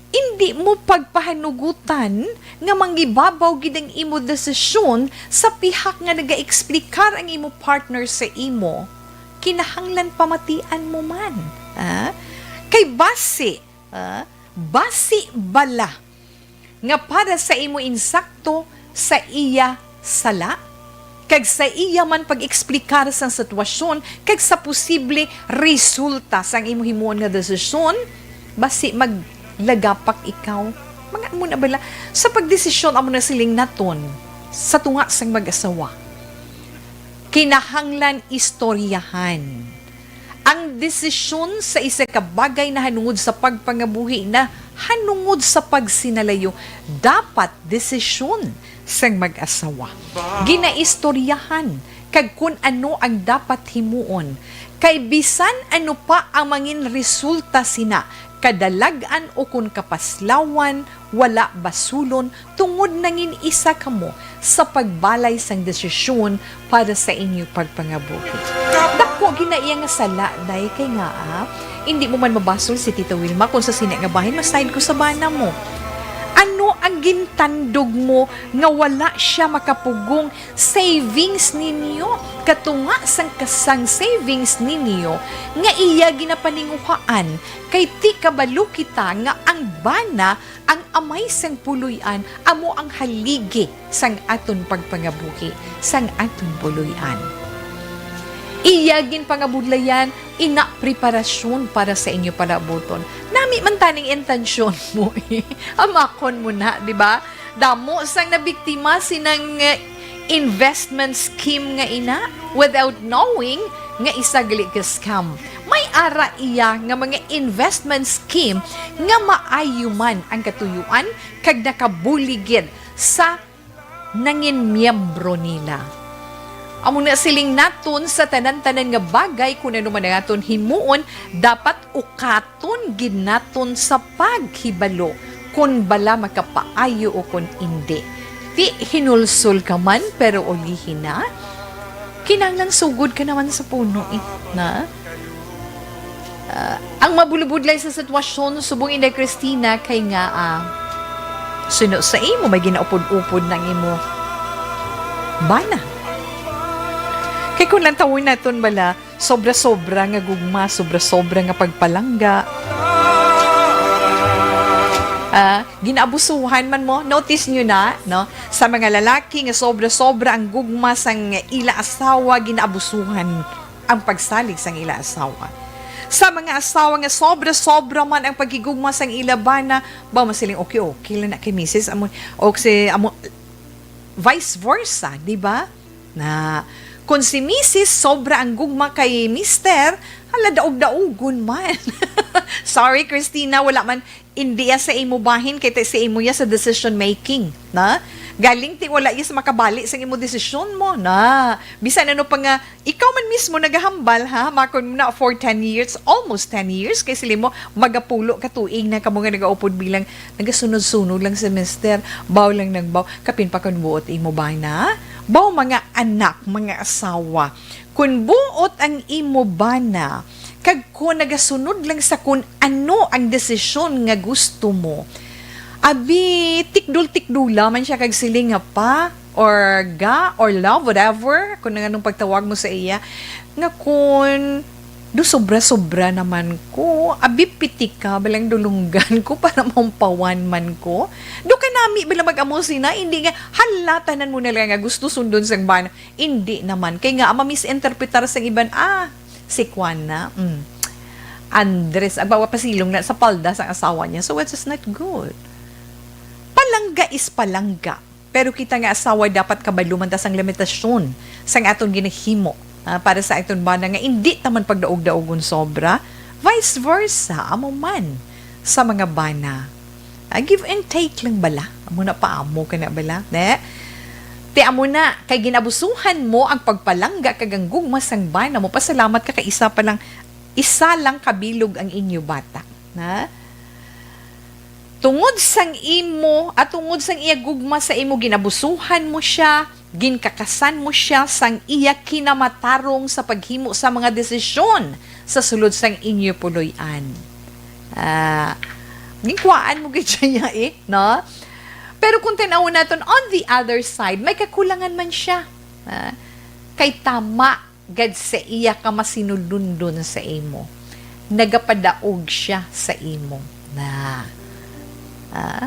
indi mo pagpahanugutan nga mangibabaw gid ang imo desisyon sa pihak nga nagaeksplikar ang imo partner sa imo, kinahanglan pamatian mo man, ah? Kay basi, ah, basi bala nga para sa imo insakto sa iya sala, kag sa iya man pag-eksplikar sang sitwasyon, kag sa posible resulta sang imo himuon nga desisyon, basi maglagapak ikaw. Mga amo na bala, sa pagdesisyon, amo na siling naton, sa tunga sang mag-asawa, kinahanglan istoryahan. Ang desisyon sa isa ka bagay nahanungod sa pagpangabuhi, nahanungod sa pagsinalayo, dapat desisyon sang mag-asawa. Ginaistoryahan kag kun ano ang dapat himuon, kay bisan ano pa ang mangin resulta sina, kadalag-an o kon kapaslawan, wala basulon, tungod nangin-isa kamo sa pagbalay sang desisyon para sa inyo pagpangabuhi. Dako gid na iya nga sala, day, kay ngaa, indi mo man mabasol si Tita Wilma kung sa sini nga bahin ma-side ko sa bana mo. Ano ang gintandog mo nga wala siya makapugong savings ninyo? Katunga sang kasang savings ninyo nga iya ginapaninguhaan, kay ti kabalo kita nga ang bana ang amay sang puloy-an, amo ang haligi sang aton pagpangabuhi, sang aton puloy-an. Iya ginpangabudlayan, ina preparasyon para sa inyo palabuton. Nami man taning intensyon mo, eh. Amakon mo na, di ba? Damo sang nabiktima sinang, eh, investment scheme nga ina without knowing nga isa gali ka scam. May ara iya nga mga investment scheme nga maayo man ang katuyuan kag nakabulig gid sa nangin miyembro nila. Amo na siling naton sa tanan-tanan nga bagay, kun ano man ang aton himuon, dapat ukaton gid naton sa paghibalo kon bala makapaayo o kon indi. Ti hinulsol ka man, pero ulihi na, kinahanglan sugod ka naman sa puno, eh, na? Ah, ang mabulubudlay sa sitwasyon, subong Inday Christina, kay nga, ah, suno sa imo, may ginaupod-upod ng imo bana. Kay kung lantawon naton bala, sobra-sobra nga gugma, sobra-sobra nga pagpalangga. Ah, ginaabusuhan man mo. Notice nyo na, no? Sa mga lalaki nga sobra-sobra ang gugma sang ila asawa, ginaabusuhan ang pagsalig sang ila asawa. Sa mga asawa nga sobra-sobra man ang paghigugma sang ila bana, ba, masiling, "Okay, okay lang na kay misis, amo, o si, amo," vice versa, di ba? Na, kung si misis sobra ang gugma kay mister, hala, daog-daogon man. Sorry, Christina, wala man, Indi ya sa imo bahin, kay ti sa imo ya sa decision making, na? Galing ti wala ya sa makabali sa imo desisyon mo, na? Bisan ano pa nga, ikaw man mismo nagahambal, ha? Makon mo na for ten years, almost ten years, kay sili mo, magapulo ka tuig na kamo nga nagaupod bilang nagasunod-sunod lang si mister, baw lang nagbaw, kapin pa kon buot imo bana? Baw mga anak, mga asawa, kun buot ang imo bana, kag kun nagasunod lang sa kun ano ang desisyon nga gusto mo, abi, tikdol-tikdula man siya kag siling nga pa, or ga, or love, whatever, kung anong pagtawag mo sa iya, nga kun do sobra-sobra naman ko, abi, pitika, balang dulunggan ko para maumpawan man ko. Do kanami bala mag-amo sina, hindi nga, hala, tanan mo na lang nga gusto sundon sang bana. Hindi naman. Kay nga, ma-misinterpretar sang iban, ah, si Kwan na, mm, Andres, abawa pasilong na sa palda sang asawa niya. So, which is not good. Palangga is palangga. Pero kita nga asawa, dapat kabalo man ta sang limitasyon sang aton ginahimo, ah, para sa aton bana nga indi ta man pagdaog-daogon sobra. Vice versa, amo man sa mga bana. Ah, give and take lang bala. Amo na pa, amo ka na bala, ne? Ti amo na, kay ginabusuhan mo ang pagpalangga kag ang gugma sang bana mo, pasalamat ka kay isa pa lang, isa lang kabilog ang inyo bata, na? Tungod sang imo, at tungod sang iya gugma sa imo, ginabusuhan mo siya, ginkakasan mo siya sang iya kinamatarong sa paghimo sa mga desisyon sa sulod sang inyo puloy-an. Ah, ginkuhaan mo gid siya niya eh, no? Pero kung tan-awon naton on the other side, may kakulangan man siya. Ah, kay tama gad sa iya kamasinulundon sa imo, nagapadaog siya sa imo. Na, ah,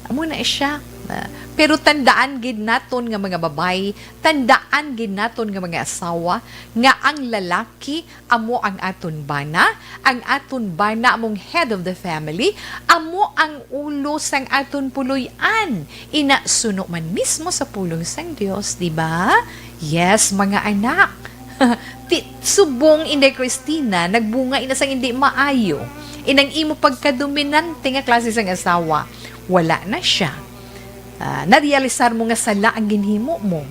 amo na siya. Na, pero tandaan gid naton nga mga babayi, tandaan gid naton nga mga asawa, nga ang lalaki amo ang aton bana, ang aton bana among head of the family, amo ang ulo sang aton puloy-an. Ina, suno man mismo sa pulong sang Dios, di ba? Yes, mga anak. Ti, subong Inday Cristina, nagbunga ina sang indi maayo. Inang imo pagkadominante nga klase sang asawa, wala na siya. Ah, narealisar mo nga sala ang ginhimo mo.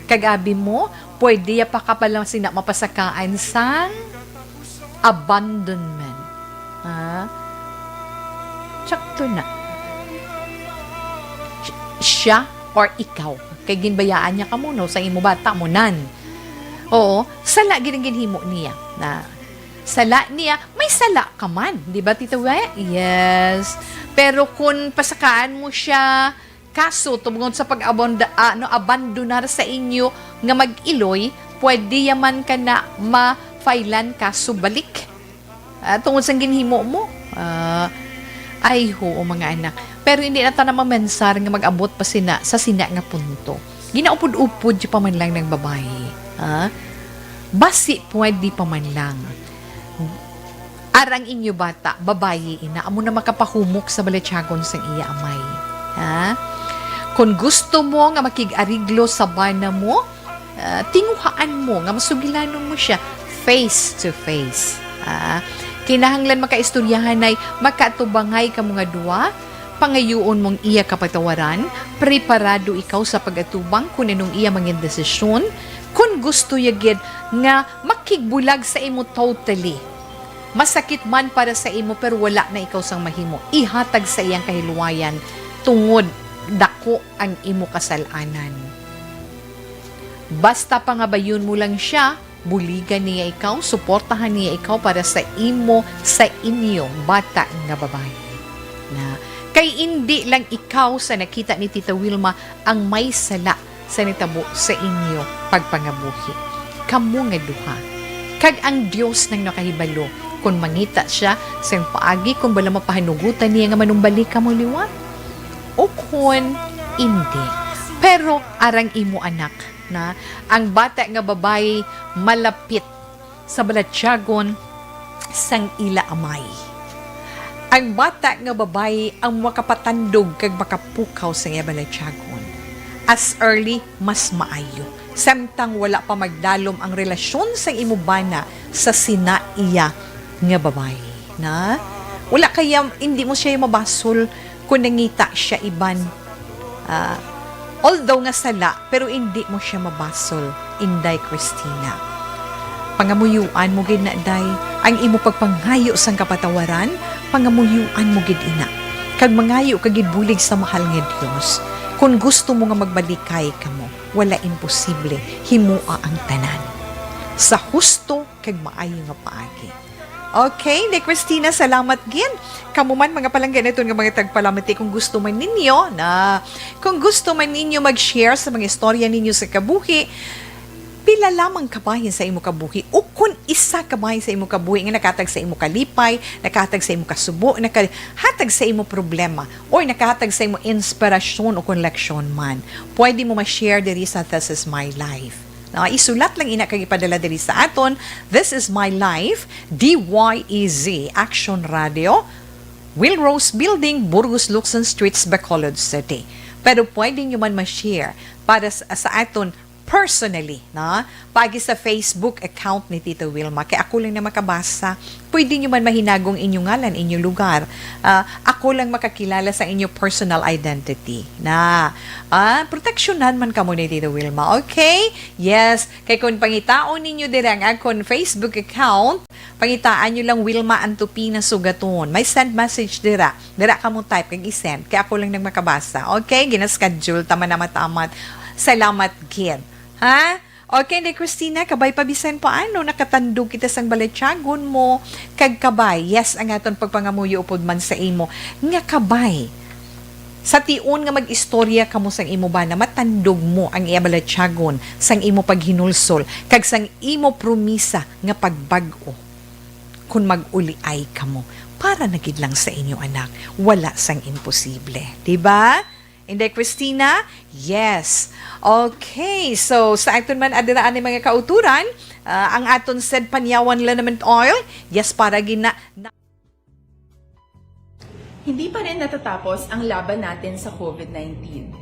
Kag abi mo, pwede ya pa ka pala sina mapasakaan sang abandonment. Ha? Sakto na. Si-, siya or ikaw. Kay ginbayaan niya kamo, no, sa imo bata mo, nan. Oo, sala gid ang ginhimo niya. Na, sala niya, may sala ka man. Di ba, Tito We? Yes. Pero kung pasakaan mo siya, kaso tungod sa pag-abanda-, ah, no, abandonar sa inyo nga mag-iloy, pwede ya man ka na ma-filean kaso balik. Ah, tungod sang ginhimo mo. Ah, ay, huo, mga anak. Pero hindi na ta na mamensar nga mag-abot pa sina, sa sina nga punto. Ginaupod-upod di pa man lang ng babayi. Ah? Basi pwede pa man lang. Arang inyo bata, babayi ina, amo na makapahumok sa balatyagon sang iya amay. Ha? Kung gusto mo nga makig-ariglo sa bana mo, ah, tinguhaan mo nga masugilanon mo siya face to face. Ah, kinahanglan makaistoryahanay, makatubangay kamo nga duwa, pangayuon mong iya kapatawaran, preparado ikaw sa pag-atubang kung anong iya mangin desisyon, kung gusto ya gid nga makigbulag sa imo totally. Masakit man para sa imo, pero wala na ikaw sang mahimo. Ihatag sa iyang kahiluwayan, tungod dako ang imo kasal-anan. Basta pangabayon mo lang siya, buligan niya ikaw, suportahan niya ikaw para sa imo, sa inyo bata nga babayi. Na, kay indi lang ikaw sa nakita ni Tita Wilma ang may sala sa nitabo sa inyo pagpangabuhi. Kamo nga duha. Kag ang Dios nang nakahibalo kon mangita siya sang paagi kon bala mapahanugutan niya nga manumbalik kamo liwat o kon indi. Pero arang imo anak na ang bata nga babayi malapit sa balatyagon sang ila amay. Ang bata nga babayi ang makapatandog kag makapukaw sa iya balatyagon as early mas maayo, samtang wala pa magdalom ang relasyon sang imo bana sa sina iya nga babayi, na? Wala kaya, hindi mo siya mabasol kung nangita siya iban. Ah, although nga sala, pero hindi mo siya mabasol, Inday Christina. Pangamuyuan mo gid na, day, ang imo pagpangayo sang kapatawaran, pangamuyuan mo gid ina. Kag mangayo ka gid bulig sa mahal nga Dios. Kung gusto mo nga magbalikay kamo, wala imposible, himoa ang tanan sa husto kag maayo nga paagi. Okay, ni Christina, salamat gid. Kamo man, mga palangga naton nga mga tagpalamati, kung gusto man ninyo na, kung gusto man ninyo mag-share sa mga istorya ninyo sa kabuhi, pila lamang ka bahin sa imo kabuhi, o kun isa ka bahin sa imo kabuhi nga nakahatag sa imo kalipay, nakahatag sa imo kasubo, nakahatag sa imo problema, or nakahatag sa imo inspirasyon o kon leksyon man, pwede mo ma-share diri sa This Is My Life. Na, isulat lang ina kag ipadala diri sa aton. This Is My Life, D Y E Z, Action Radio, Will Rose Building, Burgos, Lukson Streets, Bacolod City. Pero pwede nyo man ma-share para sa, sa aton personally, na, pagi sa Facebook account ni Tita Wilma. Kay ako lang na makabasa. Pwede nyo man mahinagong inyo ngalan, inyo lugar. Ah, ako lang makakilala sa inyo personal identity. Na, ah, proteksyonan man kamo ni Tita Wilma. Okay? Yes. Kay kung pangitaon ninyo dira ang akon Facebook account, pangitaan nyo lang Wilma Antupina Sugaton. May send message dira. Dira kamo type kag i-send. Kay ako lang nang makabasa. Okay? Gina-schedule. Tama na matamat. Salamat gid. Ha? Okay, ni Christina, kabay pa bisan paano, nakatandog kita sang balatyagon mo, kag kabay, yes, ang aton pagpangamuyo upod man sa imo, nga kabay. Sa tion nga mag-istorya kamo sang imo bana, matandog mo ang iya balatyagon sang imo paghinulsol, kag sang imo promisa nga pagbag-o. Kun mag-uliay kamo, para na gid lang sa inyo anak, wala sang imposible. Di ba? Inday Christina? Yes. Okay. So, sa aton man adira ani mga kauturan, ah, ang aton said panyawan liniment oil, yes, para gina-, na- Hindi pa rin natatapos ang laban natin sa covid nineteen.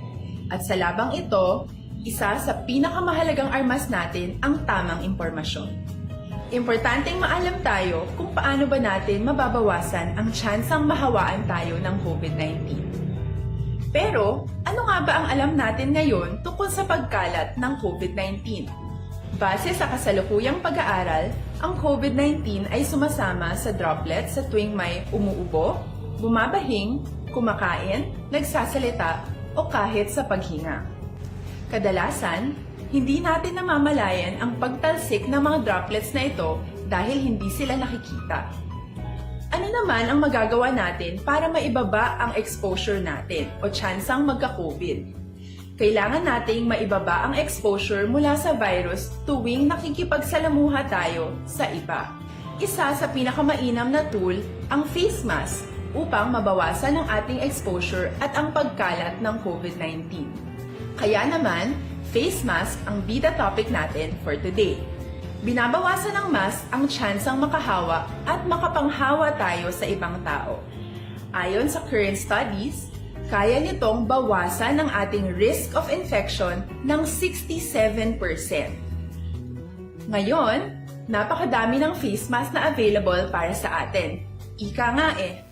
At sa labang ito, isa sa pinakamahalagang armas natin ang tamang impormasyon. Importanteng maalam tayo kung paano ba natin mababawasan ang tsansang mahawaan tayo ng covid nineteen. Pero, ano nga ba ang alam natin ngayon tungkol sa pagkalat ng covid nineteen? Base sa kasalukuyang pag-aaral, ang covid nineteen ay sumasama sa droplets sa tuwing may umuubo, bumabahing, kumakain, nagsasalita, o kahit sa paghinga. Kadalasan, hindi natin namamalayan ang pagtalsik ng mga droplets na ito dahil hindi sila nakikita. Ano naman ang magagawa natin para maibaba ang exposure natin o tsansang magka-covid? Kailangan nating maibaba ang exposure mula sa virus tuwing nakikipagsalamuha tayo sa iba. Isa sa pinakamainam na tool ang face mask upang mabawasan ang ating exposure at ang pagkalat ng covid nineteen. Kaya naman, face mask ang bida topic natin for today. Binabawasan ng mask ang tsansang makahawa at makapanghawa tayo sa ibang tao. Ayon sa current studies, kaya nitong bawasan ang ating risk of infection ng sixty-seven percent. Ngayon, napakadami ng face mask na available para sa atin. Ika nga eh.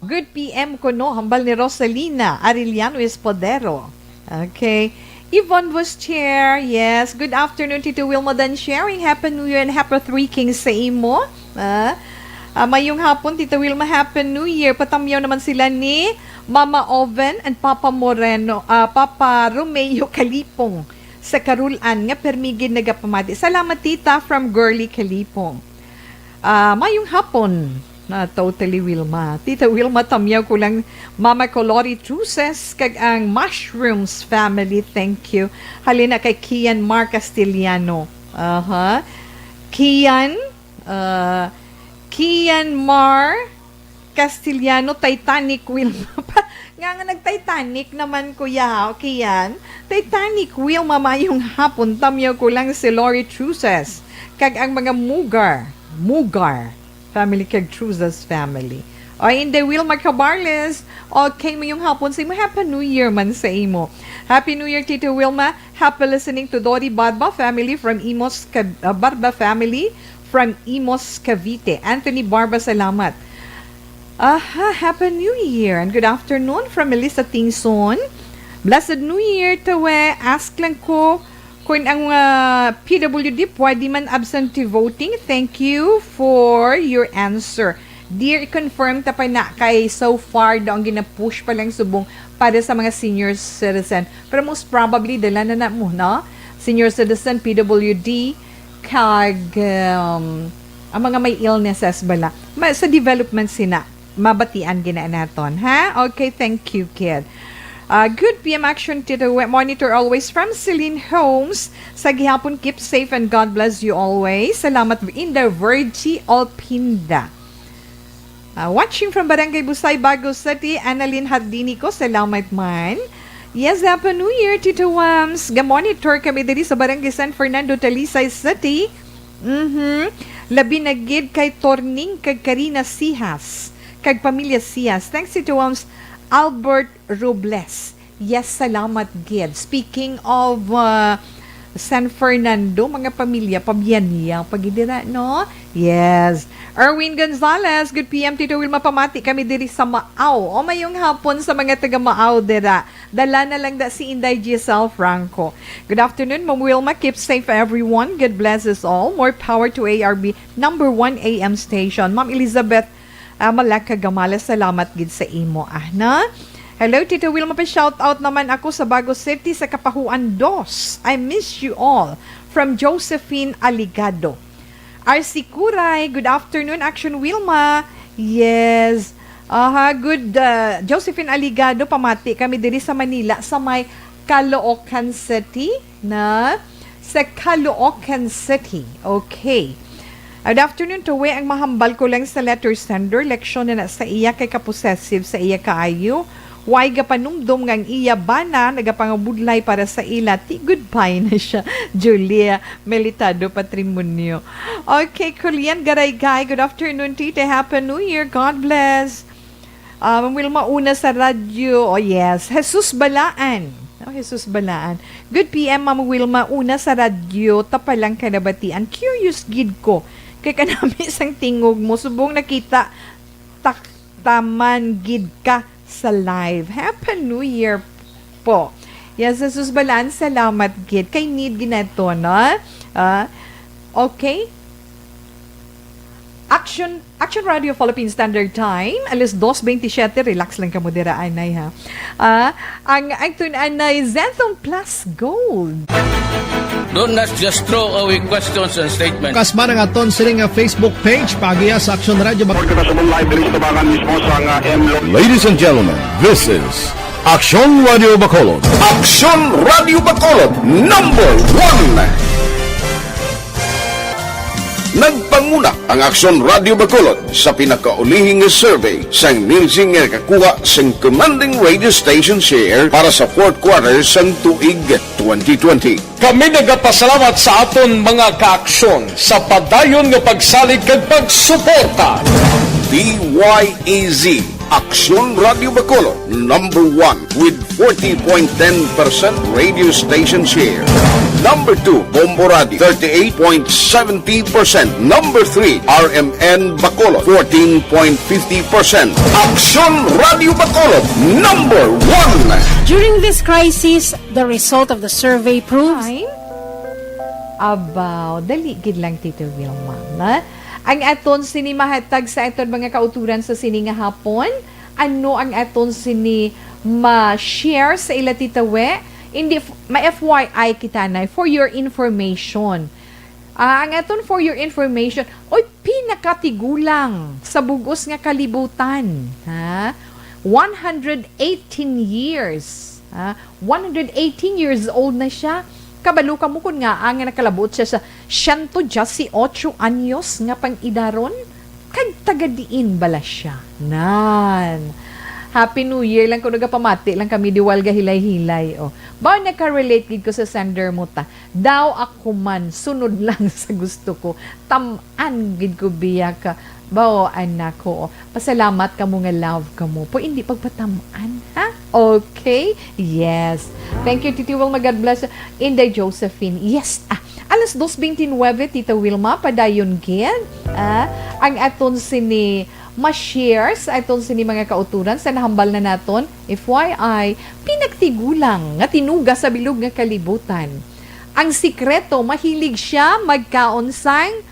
Good P M kuno, hambal ni Rosalina Arellano Espadero. Okay. Yvonne Bustier, yes. Good afternoon, Tito Wilma. Done sharing. Happy New Year and Happy Three Kings sa imo. Ah, ah, mayong hapon, Tito Wilma. Happy New Year. Patamyaw naman sila ni Mama Oven and Papa Moreno, ah, Papa Romeo Kalipong sa Carolan nga permi gid nagapamati. Salamat, Tita, from Girly Kalipong. Ah, mayong hapon na Totally Wilma. Tita Wilma, tamyaw ko lang, Mama Colori Truces, kag ang Mushrooms family, thank you. Halina kay Kian Mar Castellano. Aha. Kian, ah, Kian Mar Castellano, Titanic Wilma. Nga nga nag-Titanic naman, kuya, ha? Okay yan. Titanic Wilma, mayong hapon. Tamyaw ko lang si Lori Truces. Kag ang mga Mugar. Mugar. Family kag Truces family. O, Inday Wilma Cabarles. Okay, mayong hapon sa imo. Happy New Year man sa imo. Happy New Year, Tito Wilma. Happy listening to Dori Barba family from Imos, Cab-, uh, Barba family. from Imus, Cavite. Anthony Barba, salamat. Aha, Happy New Year and good afternoon from Melissa Tingson. Blessed New Year, Tawe. Ask lang ko kung ang ah, P W D pwede man absentee voting. Thank you for your answer. Dear, i-confirm ta pa na kay so far daw ang gina-push pa lang subong para sa mga senior citizen. Pero most probably, dala na na mo, no? Senior citizen, P W D, kag um, ang mga may illnesses bala. Ma- sa development sina, mabatian gina naton, ha? Okay, thank you, kid. Uh, good P M action, Tito. We monitor always from Celine Homes. Sa gihapon, keep safe and God bless you always. Salamat, Inda Virgie Alpinda. Uh, watching from Barangay Busay, Bago City, Annalyn Hardinico. Salamat man. Yes, Happy New Year, Tito Wams. Ga-monitor kami diri sa Barangay San Fernando, Talisay City. Mhm. Labi na gid kay Torning kag Karina Sihas, kag pamilya Sihas. Thanks, Tito Wams. Albert Robles. Yes, salamat gid. Speaking of uh, San Fernando, mga pamilya, pabiyanyan pa gid dira, no? Yes. Erwin Gonzalez, good P M, Tito Wilma, pamati kami diri sa Maaw. O, mayong hapon sa mga taga Maaw dira. Dala na lang da si Inday Giselle Franco. Good afternoon, Ma'am Wilma. Keep safe, everyone. God bless us all. More power to A R B number one A M station. Ma'am Elizabeth, ah, Malaka Gamala, salamat gid sa imo, ah, na? Hello, Tito Wilma, pa-shout out naman ako sa Bago City sa Kapahuan Dos. I miss you all. From Josephine Aligado. R C Kuray, good afternoon, Action Wilma. Yes. Aha, good. Uh, Josephine Aligado, pamati kami diri sa Manila, sa may Caloocan City, na? Sa Caloocan City. Okay. Good afternoon, Tawe. Ang mahambal ko lang sa letter sender, leksyon na na sa iya kay ka-possessive sa iya kaayo. Way gapanumdom nga ang iya bana nagapangabudlay para sa ila. Ti goodbye na siya. Julia Melitado Patrimonio. Okay, Kulian Garaygay. Good afternoon, Tite. Happy New Year. God bless. Ah, Ma'am Wilma, una sa radyo. Oh, yes. Jesus Balaan. Oh, Jesus Balaan. Good P M, Ma'am Wilma. Una sa radyo, tapalang kanabatian. Curious gid ko. Kay kanami sang tingog mo. Subong nakita, taktaman gid ka sa live. Happy New Year po. Yes, Jesus Balaan, salamat gid. Kay need ginato, no? Ah, okay. Action, Action Radio Philippine Standard Time, alas dos veintisiete. Relax lang kamo dira, anay, ha. Ah, ang ang tun-anay Zenthong Plus Gold. Don't not just throw away questions and statements. Kasman ang aton sini nga Facebook page, paagiha sa Action Radio Bacolod. Kita sa live diri sa tabangan mismo sa nga M. Ladies and gentlemen, this is Action Radio Bacolod. Action Radio Bacolod, number one. Nagpanguna ang Aksyon Radio Bacolod sa pinakaulihi nga survey sang Nielsen nga nakakuha sang commanding radio station share para sa fourth quarter sang tuig twenty twenty. Kami nagapasalamat sa aton mga kaaksyon sa padayon nga pagsalig kag pagsuporta. D Y E Z, Aksyon Radio Bacolod, number one with forty point ten percent radio station share. Number two, Bombo Radio, thirty-eight point seventy percent. Number three, R M N Bacolod, fourteen point fifty percent. Aksyon Radio Bacolod, number one. During this crisis, the result of the survey proves Time? Abaw, dali gid lang, Tito Wilma, na? Ang aton sini mahatag sa aton mga kauturan sa sini nga hapon, ano ang aton sini ma-share sa ila, Tita We? Hindi, f- ma-F Y I kita na, for your information. Ah, ang aton for your information, oy, pinakatigulang sa bugos nga kalibutan, ha? One hundred eighteen years, ha? One hundred eighteen years old na siya. Kabalo ka mo kung nga ang nakalabot siya sa siyento diyesotso anyos nga pang-idaron? Kag taga diin bala siya? Nan. Happy New Year lang kung nagapamati lang kami diwal gahilay-hilay. Oh. Ba, naka-relate gid ko sa sender mo ta. Daw ako man, sunod lang sa gusto ko. Tam-an gid ko biya ka. Bao, anak ko. Oh. Pasalamat ka mo nga love ka mo. Po, hindi pagpatam-an, ha? Okay? Yes. Thank you, Titi Wilma. God bless. Inday Josephine. Yes. Ah, Alas dos bente nuebe, Tita Wilma, padayon gid, ah, ang aton sini ma-share sa aton sini mga kauturan sa nahambal na naton. F Y I, pinagtigulang nga tinuga sa bilog nga kalibutan. Ang sikreto, mahilig siya magkaon sang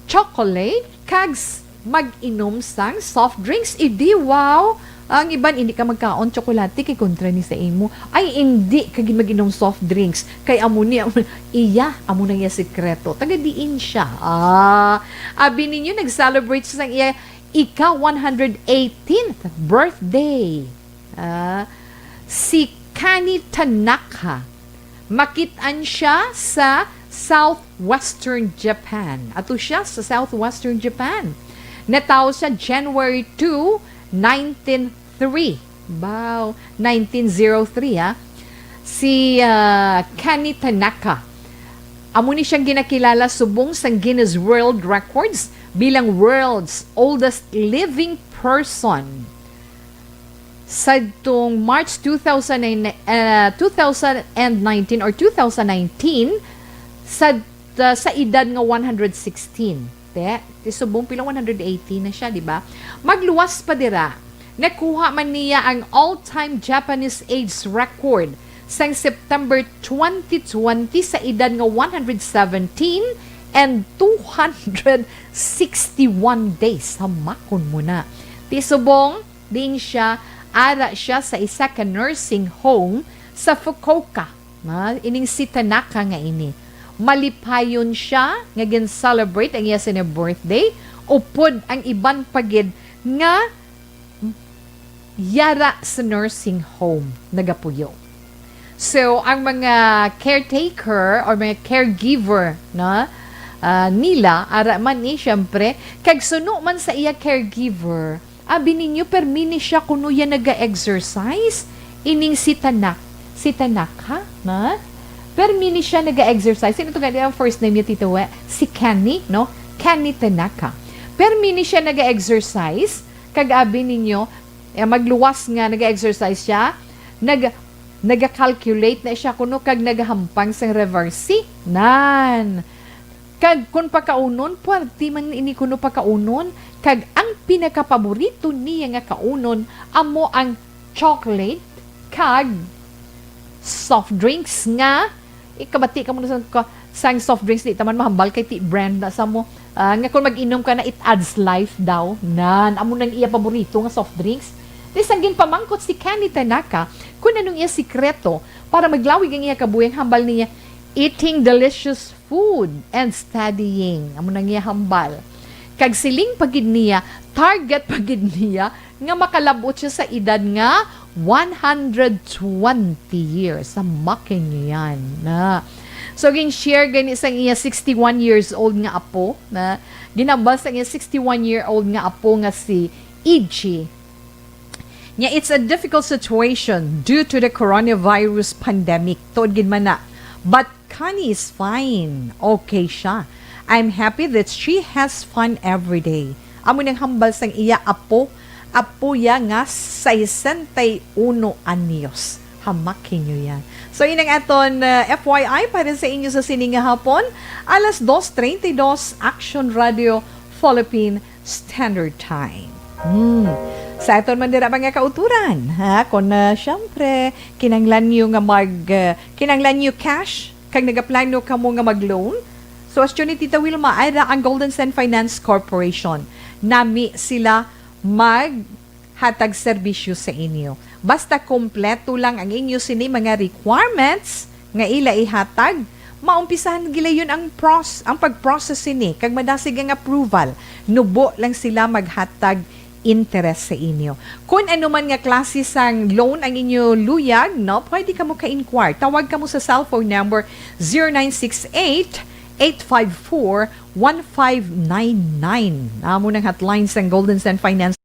chocolate kag s-, mag-inom sang soft drinks. Idi, wow! Ang iban, hindi ka magkaon tsokolate kay kontra ni sa imo. Ay, hindi ka gid mag-inom soft drinks. Kay amo ni, amo, iya, amo na iya sikreto. Taga diin siya? Ah, abi ninyo, nag-celebrate siya sang iya ika one hundred eighteenth birthday. Ah, si Kani Tanaka. Makit-an siya sa southwestern Japan. Ato siya sa southwestern Japan. Natawo siya January two, nineteen three. Wow, nineteen zero three, ha? Si, ah, Kani Tanaka. Amo ni siyang ginakilala subong sang Guinness World Records bilang world's oldest living person. Sadtong March two thousand nine, ah, two thousand nineteen or two thousand nineteen, sa, sa edad nga one hundred sixteen. Te, ti subong pila, one hundred eighteen na siya, di ba? Magluwas pa dira, nakuha man niya ang all-time Japanese age record sang September twenty twenty sa edad nga one hundred seventeen and two hundred sixty-one days. Hamakon mo na. Ti subong, diin siya, ara siya sa isa ka nursing home sa Fukuoka. Na, ining si Tanaka nga ini. Malipayon siya nga gin-celebrate ang iya sini birthday, upod ang iban pa gid nga yara sa nursing home nagapuyo. So, ang mga caretaker or mga caregiver, no, ah, nila, ara man ni, siyempre, kag suno man sa iya caregiver, abi ninyo, permi ni siya kuno iya naga-exercise, ining si Tanak-, si Tanaka, na? Permi ni siya naga-exercise. Sino to nga ang first name niya, Tito We? Si Kenny, no? Kenny Tanaka. Permi ni siya naga-exercise, kag abi ninyo, eh, magluwas nga naga-exercise siya, nag-, naga-calculate na siya kuno kag nagahampang sang reverse. Nan. Kag kon pakaunon, puwerte man ini kuno pakaunon, kag ang pinakapaborito niya nga kaunon amo ang chocolate kag soft drinks nga ikabati ka mo na sang, ka-, sang soft drinks, di ta man mahambal kay ti brand na sa mo. Ah, nga kung mag-inom ka na, it adds life daw. Nan, amo nang iya paborito nga soft drinks. Ti sang ginpamangkot si Kenny Tanaka kung anong iya sikreto para maglawig ang iya kabuhi, ang hambal niya, eating delicious food and studying. Amo nang iya hambal. Kag siling pa gid niya, target pa gid niya nga makalab-ot siya sa edad nga one hundred twenty years. Sa makin yan na. So, gin-share gani sang iya sixty-one years old nga apo, na ginambal sang iya sixty-one year old nga apo nga si Ichi. Nya, it's a difficult situation due to the coronavirus pandemic. Tuod gid man na. But Connie is fine. Okay siya. I'm happy that she has fun every day. Amo nang hambal sang iya apo. Apo ya nga sesenta y uno anyos. Hamak ninyo yan. So, yun ang aton, uh, F Y I para sa inyo sa sining nga hapon. Alas dos treinta y dos, Action Radio Philippine Standard Time. Hmm. Sa aton man dira, mga kauturan, ha? Kung, uh, syempre, kinanglan nyo nga mag, uh, kinanglan nyo cash, kag nagaplano kamo nga mag-loan, so, as ni Tita Wilma, ay ra ang Golden Sand Finance Corporation. Nami sila maghatag serbisyo sa inyo. Basta kompleto lang ang inyo sini mga requirements nga ila ihatag, maumpisahan gilayon ang pros-, ang pag-process sini kag madasig ang approval. Nubo lang sila maghatag interest sa inyo. Kung ano man nga klase sang loan ang inyo luyag, no, pwede kamo ka-inquire. Tawag kamo sa cellphone number zero nine six eight, eight five four, one five nine nine. Amo nang hotline sang Golden Sand Finance.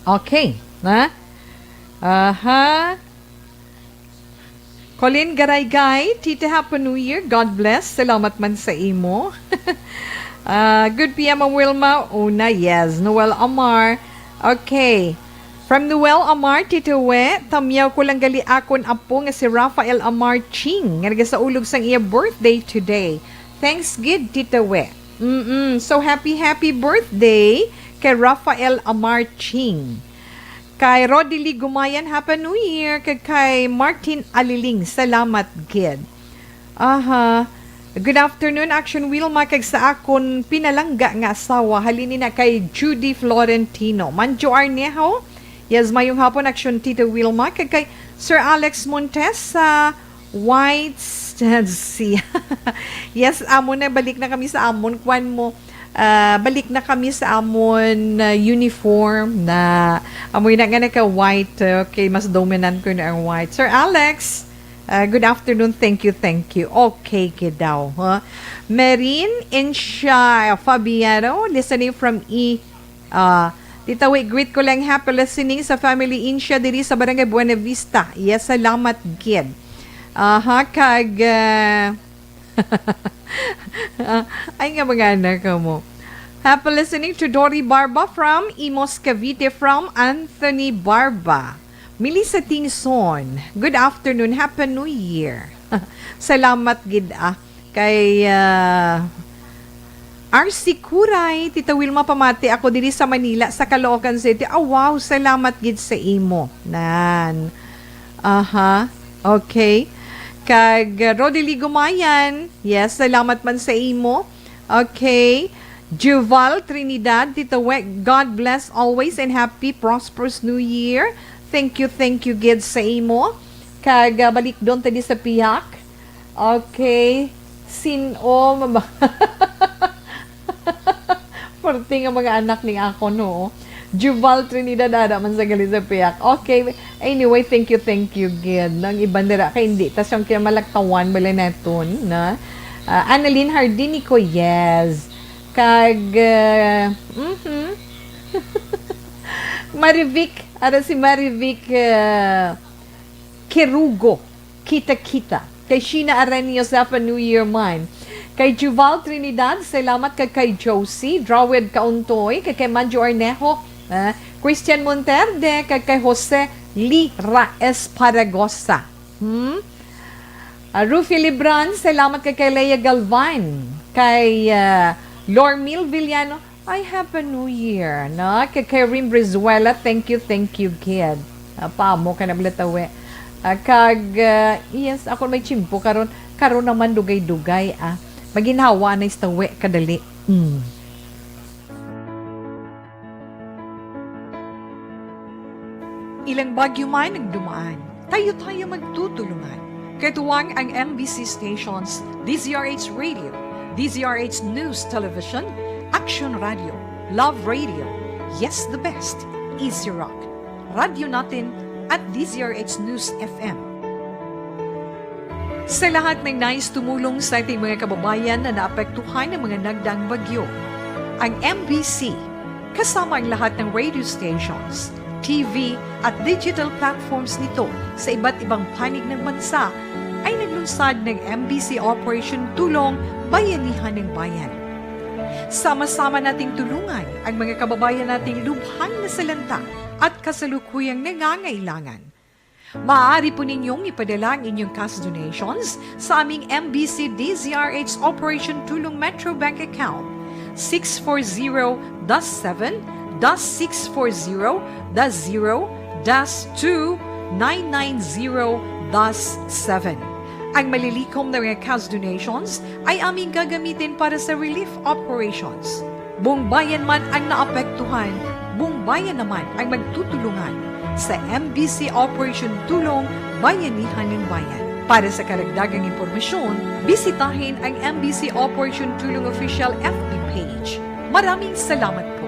Okay, na? Aha. Colin Garaygay, Tita, Happy New Year. God bless. Salamat man sa imo. Ah, good P M, Ma'am Wilma. Una, yes. Noel Amar. Okay. From Noel Amar, Tita We, tamyaw ko lang gali akon apo nga si Rafael Amar Ching, nga nagasaulog sang iya birthday today. Thanks gid, Tita We. Mm-mm. So, happy, happy birthday kay Rafael Amar Ching. Kay Roddy Lee Gumayan, Happy New Year. Kag kay Martin Aliling, salamat gid. Aha. Good afternoon, Action Wilma, kag sa akon pinalangga nga asawa. Halin ina kay Judy Florentino. Manjo Arnejo, yes, mayong hapon, Action Tita Wilma. Kag kay Sir Alex Montesa, White Sea. Yes, amo na, balik na kami sa amon. Kwan mo, ah, balik na kami sa amon, ah, uniform na, amo na nga naka-white. Okay, mas dominant ko na ang white. Sir Alex, ah, good afternoon. Thank you, thank you. Okay, kid daw, ha? Merin, Insha, Fabiano, listening from E, ah, Tita We, greet ko lang, happy listening sa family Insha diri sa Barangay Buena Vista. Yes, salamat gid. Aha, kag, ah, ah, ay nga mga anak mo. Happy listening to Dory Barba from Imus, Cavite, from Anthony Barba. Melissa Tingson, good afternoon, Happy New Year. Salamat gid, ah. Kay, ah, R C Kuray, Tita Wilma, pamati ako diri sa Manila, sa Caloocan City. Ah, wow, salamat gid sa imo. Nan. Aha. Okay. Kag, uh, Rodely Gumayan, yes, salamat man sa imo. Okay. Juval Trinidad, Tita We, God bless always and happy prosperous New Year. Thank you, thank you gid sa imo. Kag, uh, balik doon tadi sa piyak. Okay. Sin-o, mama. Perti nga mga anak ni ako, no? Juval Trinidad, ara man sa gali sa piyak. Okay. Anyway, thank you, thank you, gid. Nang iban dira kay hindi ta siyang kinamalaktawan, bala naton, na? Ah, Annalyn Hardinico, yes. Kag, ah, mhm. Marivic, ara si Marivic, ah, Kerugo. Kita-kita. Kay Sheena Aranios, Happy New Year man. Kay Juval Trinidad, salamat kag kay Josie, Drawid Kauntoy, kag kay Manjo Arnejo, ah, Christian Monterde, kag kay Jose Lira Esparagosa. Hmm? Ah, Rufi Libran, salamat kag kay Lea Galvan, kay, ah, Lormil Villano, I have a new year, no? Kay Karen Brizuela, thank you, thank you, kid. Ah, pamo ka na, Blatawe. Ah, kag, ah, yes, ako may tsimpo karon. Karon naman, dugay-dugay, ah. Maginhawa na istawe, kadali. Mm. Ilang bagyo man ang dumaan, tayo-tayo magtutulungan. Katuwang ang M B C stations, D Z R H Radio, D Z R H News Television, Action Radio, Love Radio, Yes the Best, Easy Rock, Radyo Natin, at D Z R H News F M. Sa lahat ng nais tumulong sa ating mga kababayan na naapektuhan ng mga nagdaang bagyo, ang M B C, kasama ang lahat ng radio stations, T V, at digital platforms nito sa iba't ibang panig ng bansa, ay naglunsad ng M B C Operation Tulong Bayanihan ng Bayan. Sama-sama nating tulungan ang mga kababayan nating lubhang nasalanta at kasalukuyang nangangailangan. Maaari po ninyong ipadala ang inyong cash donations sa aming M B C D Z R H Operation Tulong Metro Bank Account, six four zero dash seven dash six four zero dash zero dash two nine nine zero dash seven. Ang malilikom na mga cash donations ay aming gagamitin para sa relief operations. Buong bayan man ang naapektuhan, buong bayan naman ang magtutulungan sa M B C Operation Tulong Bayanihan ng Bayan. Para sa karagdagang impormasyon, bisitahin ang M B C Operation Tulong Official F B page. Maraming salamat po.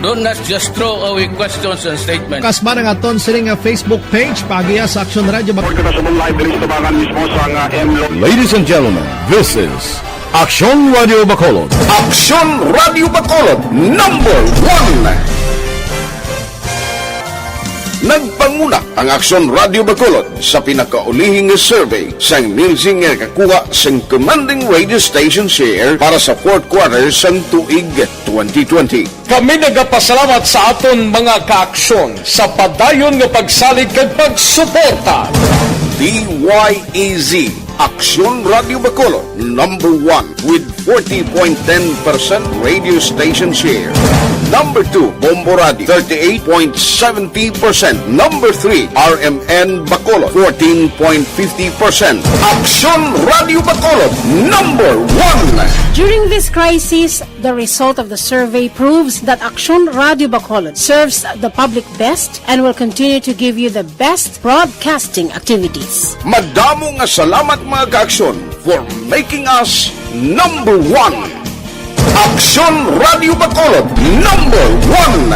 Do not just throw away questions and statements. Kasba na nga ton sini nga Facebook page, paagiha sa Action Radio. Report kita sa buong live diri sa tubangan mismo sa nga M Lo- Ladies and gentlemen, this is Aksyon Radio Bacolod. Aksyon Radio Bacolod, number one. Nagpanguna ang Aksyon Radio Bacolod sa pinakaulihi nga survey sang Nielsen nga nakakuha sang commanding radio station share para sa fourth quarter sang tuig twenty twenty. Kami nagapasalamat sa aton mga kaaksyon sa padayon nga pagsalig kag pagsuporta. D Y E Z, Aksyon Radio Bacolod, number one with forty point ten percent radio station share. Number two, Bombo Radio, thirty-eight point seventy percent. Number three, R M N Bacolod, fourteen point fifty percent. Aksyon Radio Bacolod, number one. During this crisis, the result of the survey proves that Aksyon Radio Bacolod serves the public best and will continue to give you the best broadcasting activities. Madamo nga salamat, mga kaaksyon, for making us number one. Aksyon Radio Bacolod, number one.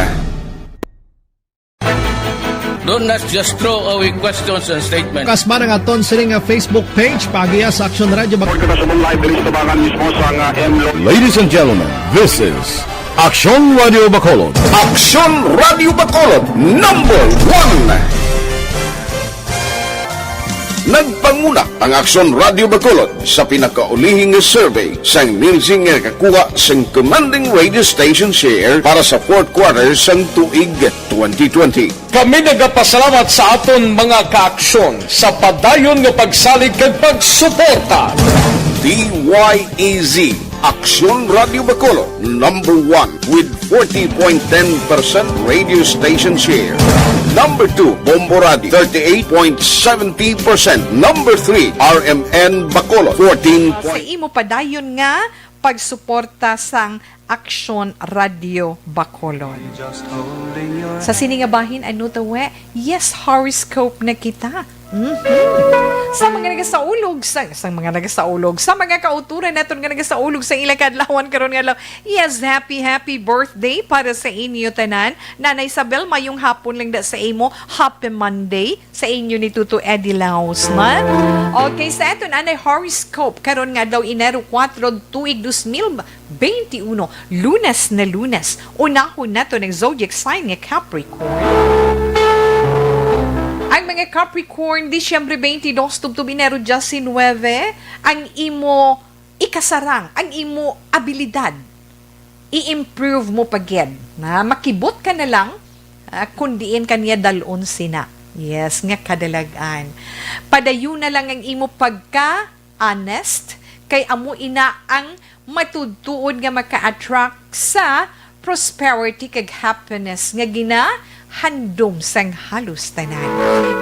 Do not just throw away questions and statements. Kasman ang aton sini nga Facebook page, paagiha sa Aksyon Radio Bacolod. Report kita sa buong live diri sa Tabangan mismo sa nga M Lo- Ladies and gentlemen, this is Aksyon Radio Bacolod. Aksyon Radio Bacolod, number one. Nagpanguna ang Aksyon Radio Bacolod sa pinakaulihi nga survey sang Nielsen nga nakakuha sang commanding radio station share para sa fourth quarter sang tuig twenty twenty. Kami nagapasalamat sa aton mga kaaksyon sa padayon nga pagsalig kag pagsuporta. D Y E Z, Aksyon Radio Bacolod, number one with forty point ten percent radio station share. Number two, Bombo Radio, thirty-eight point seventy percent. Number three, R M N Bacolod, fourteen. Sa imo padayon nga pagsuporta sang Aksyon Radio Bacolod. Sa sini nga bahin, ano to, we? Yes, horoscope na kita. Mhm. Sa mga nagasaulog, sa, sa mga nagasaulog, sa mga kauturan naton nga nagasaulog sa ila kaadlawan karon nga adlaw, yes, happy, happy birthday para sa inyo tanan. Nanay Isabel, mayong hapon lang da sa imo. Happy Monday sa inyo ni Tuto Eddie Laos man. Okay, sa aton anay horoscope karon nga adlaw, Enero kuwatro, tuig dos mil, twenty-one, Lunes na Lunes. Unahon nato ang zodiac sign nga Capricorn. Ang mga Capricorn, Disyembre twenty-dos tubtob Enero diecinuebe, ang imo ikasarang, ang imo abilidad, i-improve mo pa gid, na makibot ka na lang, ah, kung diin ka niya dalon sina. Yes, nga kadalag-an. Padayon na lang ang imo pagka honest, kay amo ina ang matuod-tuod nga maka-attract sa prosperity kag happiness nga ginahandom sang halos tanan.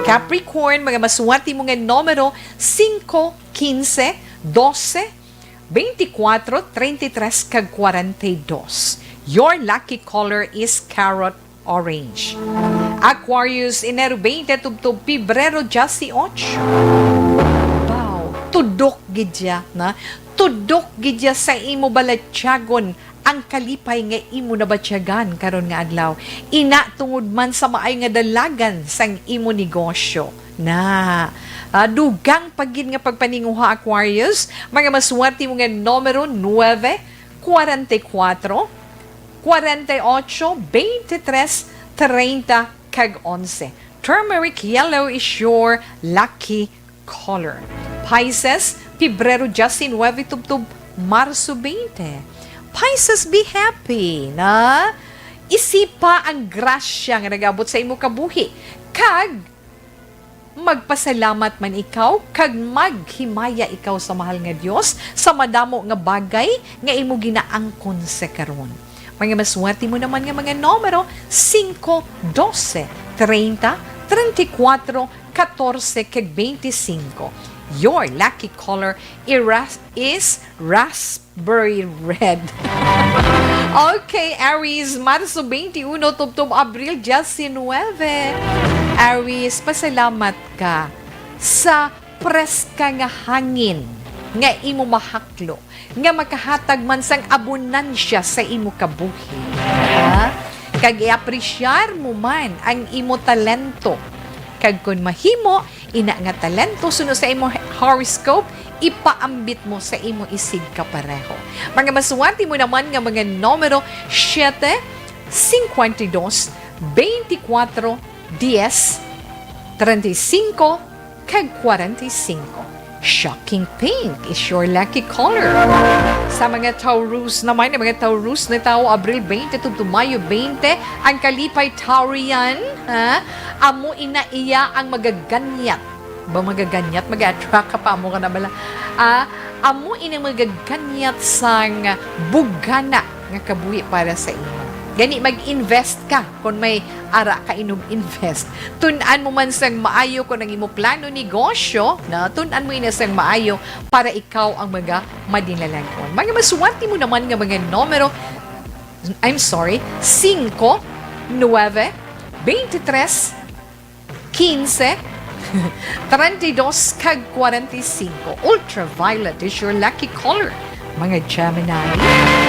Capricorn, mga maswati mo nga numero, singko, kinse, dose, beintikwatro, treinta y tres, kag kwarenta y dos. Your lucky color is carrot orange. Aquarius, Enero twenty tubtob Pebrero dieciocho. Wow, tudok gid ya, na? Tudok gid ya sa imo balatyagon ang kalipay nga imo nabatyagan karon nga adlaw. Ina tungod man sa maay nga dalagan sang imo negosyo. Na, ah, dugang pa gid nga pagpaninguha, Aquarius, mga maswerte mo nga numero, nuebe, kwarenta y kuwatro, kwarenta y ocho, beintitres, treinta, kag onse. Turmeric yellow is your lucky color. Pisces, Pebrero diecinuebe tubtob Marso twenty. Pisces, be happy, na? Isipa ang grasya nga nagabot sa imo kabuhi, kag magpasalamat man ikaw kag maghimaya ikaw sa mahal nga Dios sa madamo nga bagay nga imo ginaangkon sa karon. Mga maswerte mo naman nga mga numero, singko, dose, treinta, treinta y kuwatro, katorse, kag beintisinko. Your lucky color iras-, is raspberry red. Okay, Aries, Marso twenty-one tubtob Abril diecinuebe. Aries, pasalamat ka sa preska nga hangin nga imo mahaklo, nga makahatag man sang abonansya sa imo kabuhi. Ha? Kag i-apresyar mo man ang imo talento. Kag kon mahimo ina nga talento suno sa imo horoscope, ipaambit mo sa imo isigkapareho. Mga maswati mo naman nga mga numero, siete, cincuenta y dos, veinticuatro, diez, treinta y cinco, kag cuarenta y cinco. Shocking pink is your lucky color. Sa mga Taurus naman, ang mga Taurus na tawo, Abril twenty tubtob Mayo twenty, ang kalipay Taurian, ha? Amo ina iya ang magaganyat. Ba magaganyat, mag-attract ka pa mo ka na bala. Ah, amo ina magaganyat sang bugana nga kabuhi para sa imo. Gani, mag-invest ka kung may ara ka inog-invest. Tun-an mo man sang maayo kung ang imo plano negosyo, na tun-an mo ina sang maayo para ikaw ang mga madinalag-on. Mga maswati mo naman nga mga numero, I'm sorry, cinco, nueve, veintitrés, quince, treinta y dos, kag cuarenta y cinco. Ultraviolet is your lucky color. Mga Gemini.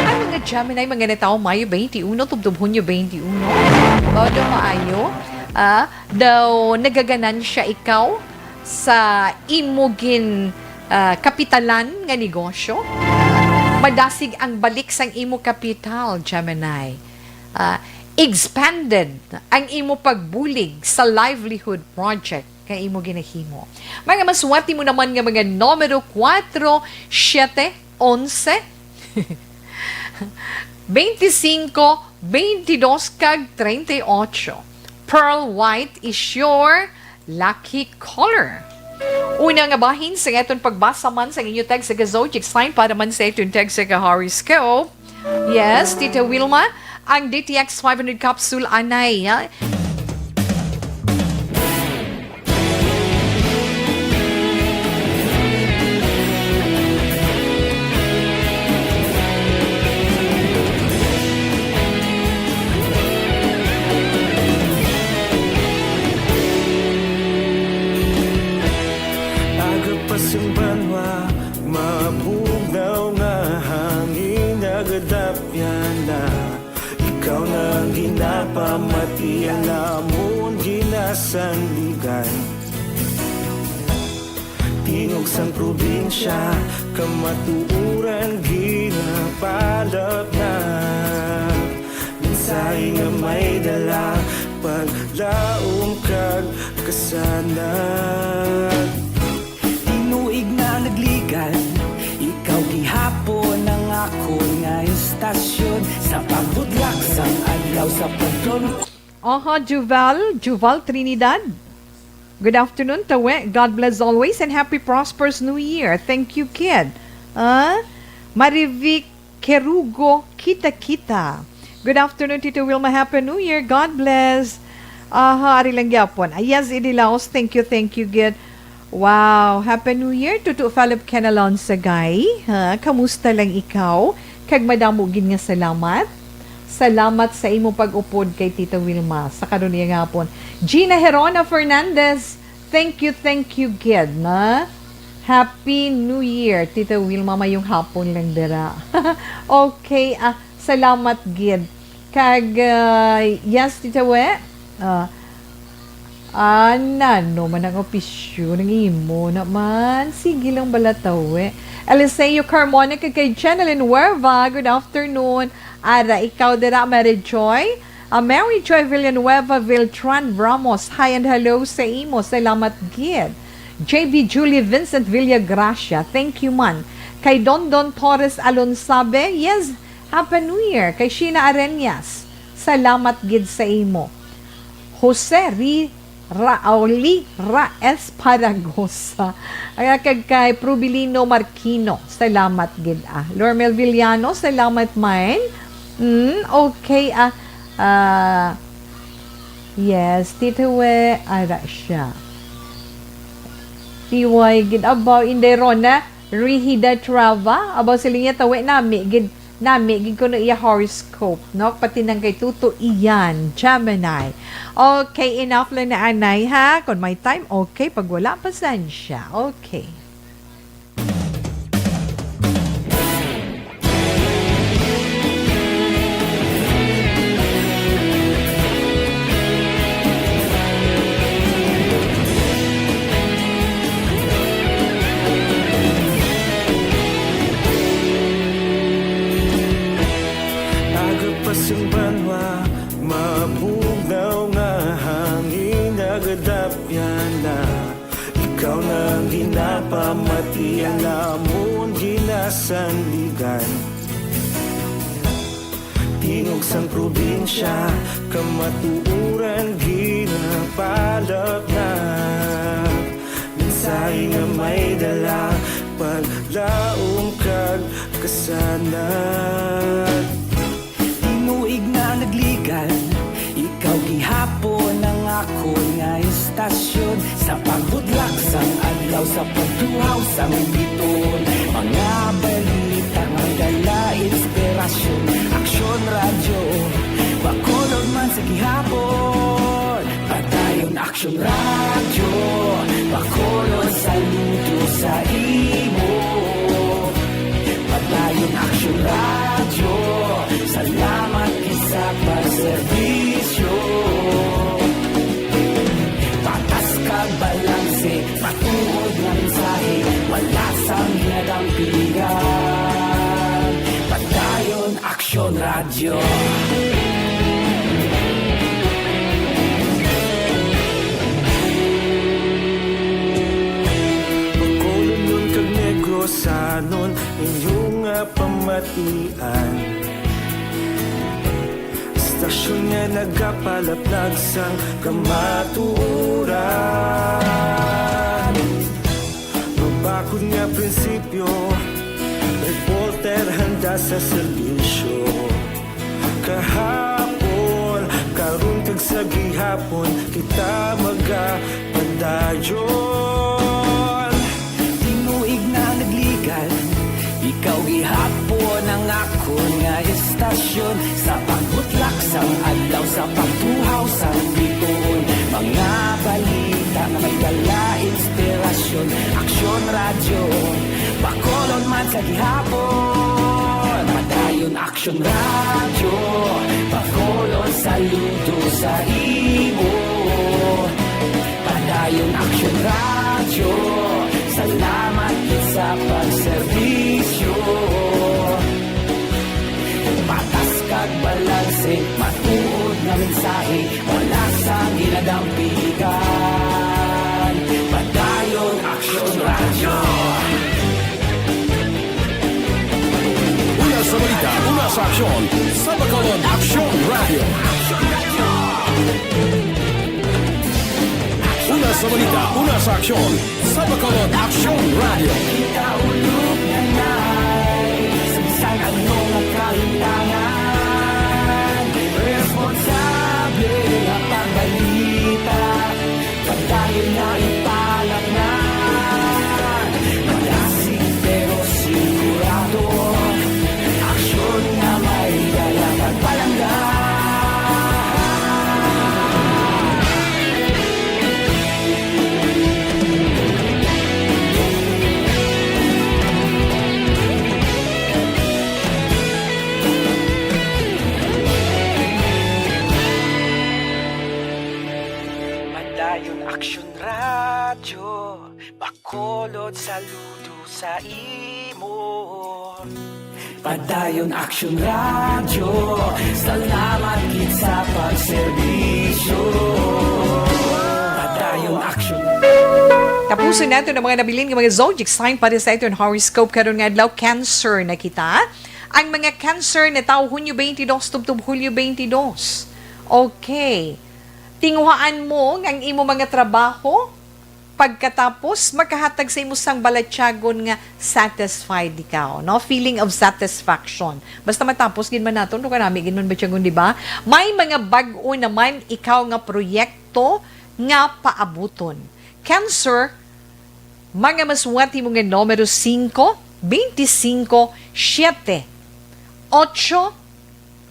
Ang mga Gemini, mga natawo Mayo twenty-one, tubtob Hunyo twenty-one. Ba daw maayo? Ah, daw nagaganansya ikaw sa imo gin, ah, kapitalan nga negosyo? Madasig ang balik sang imo kapital, Gemini. Ah, expanded ang imo pagbulig sa livelihood project nga imo ginahimo. Mga maswati mo naman nga mga numero kuwatro, siyete, onse, beintisinko, beintidós, kag treinta y ocho. Pearl white is your lucky color. Una nga bahin sa aton pagbasa man sa inyo text sa zodiac sign para man sa aton text sa horoscope. Yes, Tita Wilma, ang D T X five hundred capsule anay, ha? Aga pa sang banwa, mabugnaw nga hangin nagadapyan na. Ikaw na ang ginapamati, ang amon ginasandigan. Tingog sang probinsya, kamatuoran ginapalapnag. Mensahe nga may dala, paglaom kag kasanag. Tinuig na nagligad, ikaw gihapon ang akon nga istasyon. Sa pagbudlak sang adlaw, sa pagton- Aha, Juval, Juval Trinidad. Good afternoon, Tawe. God bless always and happy prosperous New Year. Thank you, kid. Ah, Marivic Kerugo, kita-kita. Good afternoon, Tito Wilma. Happy New Year. God bless. Aha, ari lang gyapon. Ah, yes, Idi Laos. Thank you, thank you, gid. Wow, Happy New Year, Tuto Philip Kenalon Sagay. Ha, kamusta lang ikaw? Kag madamo gid nga salamat. Salamat sa imo pag-upod kay Tita Wilma sa karon nga hapon. Gina Herona Fernandez, thank you, thank you gid, na. Happy New Year, Tita Wilma, mayong hapon lang dira. Okay, ah, salamat gid. Kag, ah, yes, Tita We, ah, ah, nano man ang opisyo ng imo naman? Sige lang bala, Tawe. Eliseo Carmona, kag kay Jenalyn Huerva, good afternoon. Ara, ikaw dira, Mary Joy. Ah, Mary Joy Villanueva Viltran Ramos, hi and hello sa imo. Salamat gid. J B Julie Vincent Villagracia, thank you man. Kay Don Don Torres Alonsabe, yes, Happy New Year. Kay Sheena Arenas, salamat gid sa imo. Jose Ri Rauli Ra Esparagosa. Ay, kag kay Prubilino Marquino, salamat gid, ah. Lormel Villano, salamat man. Mm, okay, ah, ah, yes, Tito We, ara siya. Tiway gid, abaw, Inday Rona Rihida Trava, abaw, sila niya, Tawe, nami gid, nami gid kuno iya horoscope, no? Pati nang kay Tuto Ian, Gemini. Okay, enough lang na anay, ha? Kung may time, okay. Pag wala, pasensya. Okay. Banwa, mabugnaw nga hangin nagadapyan na. Ikaw na ang ginapamati, ang amon ginasandigan. Tingog sang probinsya, kamatuoran ginapalapnap. Mensahe nga may dala, paglaom kag kasanag. Tinuig na nagligan, ikaw gihapon ang akon nga istasyon. Sa pagbutlak sang adlaw, sa pagtuhaw sang bituon, mga balita nga may dala inspirasyon. Aksyon Radyo, Bacolod man sa gihapon. Padayon Aksyon Radyo, Bacolod, saludo sa imo. Padayon Aksyon Radyo, salamat gid sa pagserbisyo. Patas kag balanse, matuod nga mensahe, wala sang ginadampigan. Padayon Aksyon Radyo. Bacolodnon kag Negrosanon, inyo nga pamatian. Istasyon nga nagapalaplag sang kamatuoran. Mabakod nga prinsipyo, reporter handa sa serbisyo. Kahapon, karon kag sa gihapon, kita magapadayon. Tinuig na nagligan, ikaw gihapon ang akon nga istasyon. Sa pagbutlak sang adlaw, sa pagtuhaw sang bituon, mga balita nga may dala inspirasyon. Aksyon Radyo, Bacolod man sa gihapon. Padayon Aksyon Radyo, Bacolod, saludo sa imo. Padayon Aksyon Radyo, salamat gid sa pagserbisyo. Patas kag balanse, matuod nga mensahe, wala sang ginadampigan. Padayon Aksyon Radyo. Una sa balita, una sa aksyon, sa Bacolod Aksyon Radyo. Una sa balita, una sa aksyon, sa Bacolod Aksyon Radyo. Kita ulog na nai, sa bisan ano nga kalintangan, responsable nga pagbalita, padayon na ipalapnan. Madasig pero sigurado, aksyon nga may dala kag palangga. Padayon Aksyon Radyo, Bacolod, saludo sa imo. Padayon Aksyon Radyo, salamat gid sa pagserbisyo. Padayon Aksyon. Tapuson nato ang mga nabilin nga mga zodiac sign para sa aton horoscope karon nga adlaw. Cancer na kita. Ang mga Cancer nga tawo Hunyo twenty-two tubtob Hulyo twenty-two. Okay. Tinguhaan mo nga ang imo mga trabaho pagkatapos makahatag sa imo sang balatyagon nga satisfied ikaw, no? Feeling of satisfaction. Basta matapos gid man naton, no, kanami gid man batyagon, di ba? May mga bag-o naman ikaw nga proyekto nga paabuton. Cancer, mga masuwat imo nga numero singko, beintisinko, siyete, otso,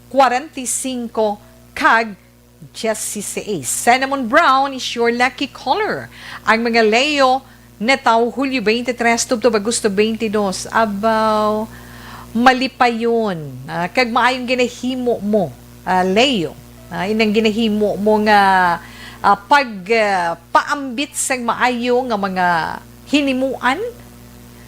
kwarenta y singko, kag dieciséis. Cinnamon brown is your lucky color. Ang mga Leo, nga tawo Hulyo twenty-three tubtob Agosto twenty-two, abaw, malipayon, ah, kag maayong ginahimo mo, ah, Leo. Ah, inang ginahimo mo nga, ah, pag, ah, paambit sang maayo nga mga hinimuan,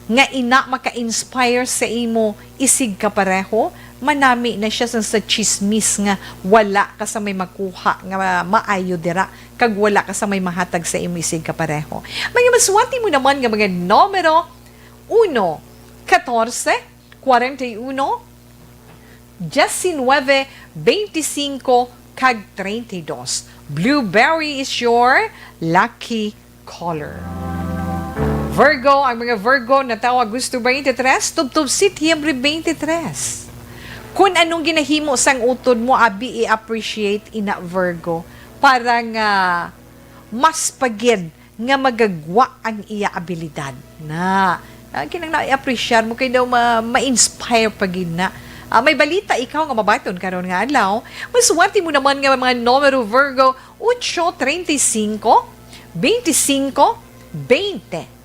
nga ina maka-inspire sa imo isig kapareho, manami na siya sa, sa chismis nga wala ka sa may makuha nga ma-, maayo dira, kag wala ka sa may mahatag sa imo isig kapareho. Mga maswati mo naman nga mga numero, uno, katorse, kwarenta y uno, diecinueve, veinticinco, kag treinta y dos. Blueberry is your lucky color. Virgo, ang mga Virgo natawo Agosto twenty-three, tubtob Setyembre twenty-three. Kung anong ginahimo sang utod mo, abi i-appreciate ina, Virgo, para nga mas pa gid nga magagwa ang iya abilidad na. Ah, kinahanglan i-appreciate mo kay daw ma-, ma-inspire pa gid na. Ah, may balita ikaw nga mabaton karon nga adlaw. Maswerte mo naman nga mga numero, Virgo, ocho, treinta y cinco, veinticinco, veinte,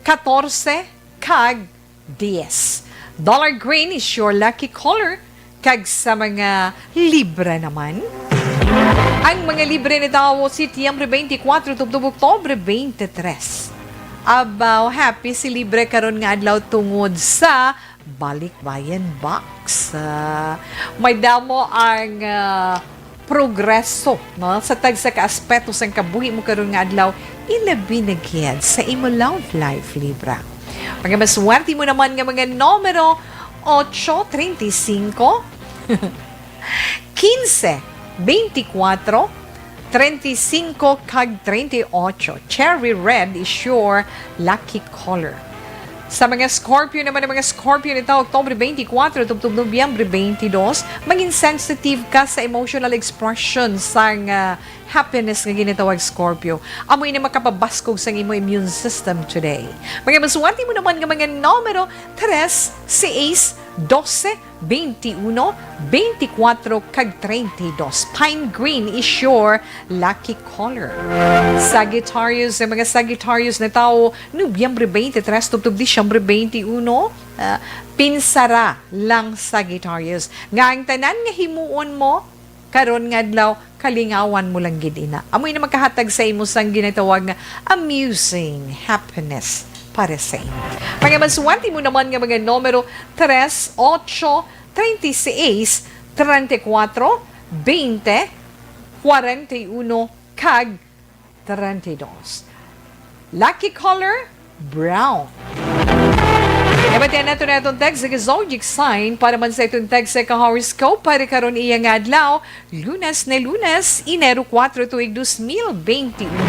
catorce, kag diez. Dollar green is your lucky color. Kag sa mga Libra naman, ang mga Libra natawo Setyembre twenty-four tubtob Oktubre twenty-three. Abaw, happy si Libra karon nga adlaw tungod sa Balikbayan Box. Ah, may damo ang, ah, progreso, no, sa tagsa ka aspeto sang kabuhi mo karon nga adlaw, ilabi na gid sa imo love life, Libra. Mga maswerte mo naman nga mga numero, ocho, treinta y cinco, quince, veinticuatro, treinta y cinco, kag treinta y ocho. Cherry red is your lucky color. Sa mga Scorpio naman, ang mga Scorpio nito, Oktubre twenty-four tubtob Nobyembre twenty-two, maging sensitive ka sa emotional expression sang, ah, happiness nga ginatawag Scorpio. Amo ini makapabaskog sang imo immune system today. Mga maswerte mo naman nga mga numero, tres, seis, doce, veintiuno, veinticuatro, kag treinta y dos. Pine green is your lucky color. Sagittarius, ang mga Sagittarius natawo Nobyembre twenty-three tubtob Disyembre twenty-uno, ah, pinsara lang, Sagittarius, nga ang tanan nga himuon mo karon nga adlaw, kalingawan mo lang gid ina. Amoy na makahatag sa imo sang ginatawag nga amusing happiness para sa imo. Mga maswerte mo naman nga mga numero, tres, ocho, treinta y seis, treinta y cuatro, veinte, cuarenta y uno, kag treinta y dos. Lucky color, brown. Ibatian nato na itong text sa zodiac sign para man sa itong text sa ka-horoscope para karon iya nga adlaw, Lunes na Lunes, Enero kuwatro, tuig dos mil bente uno.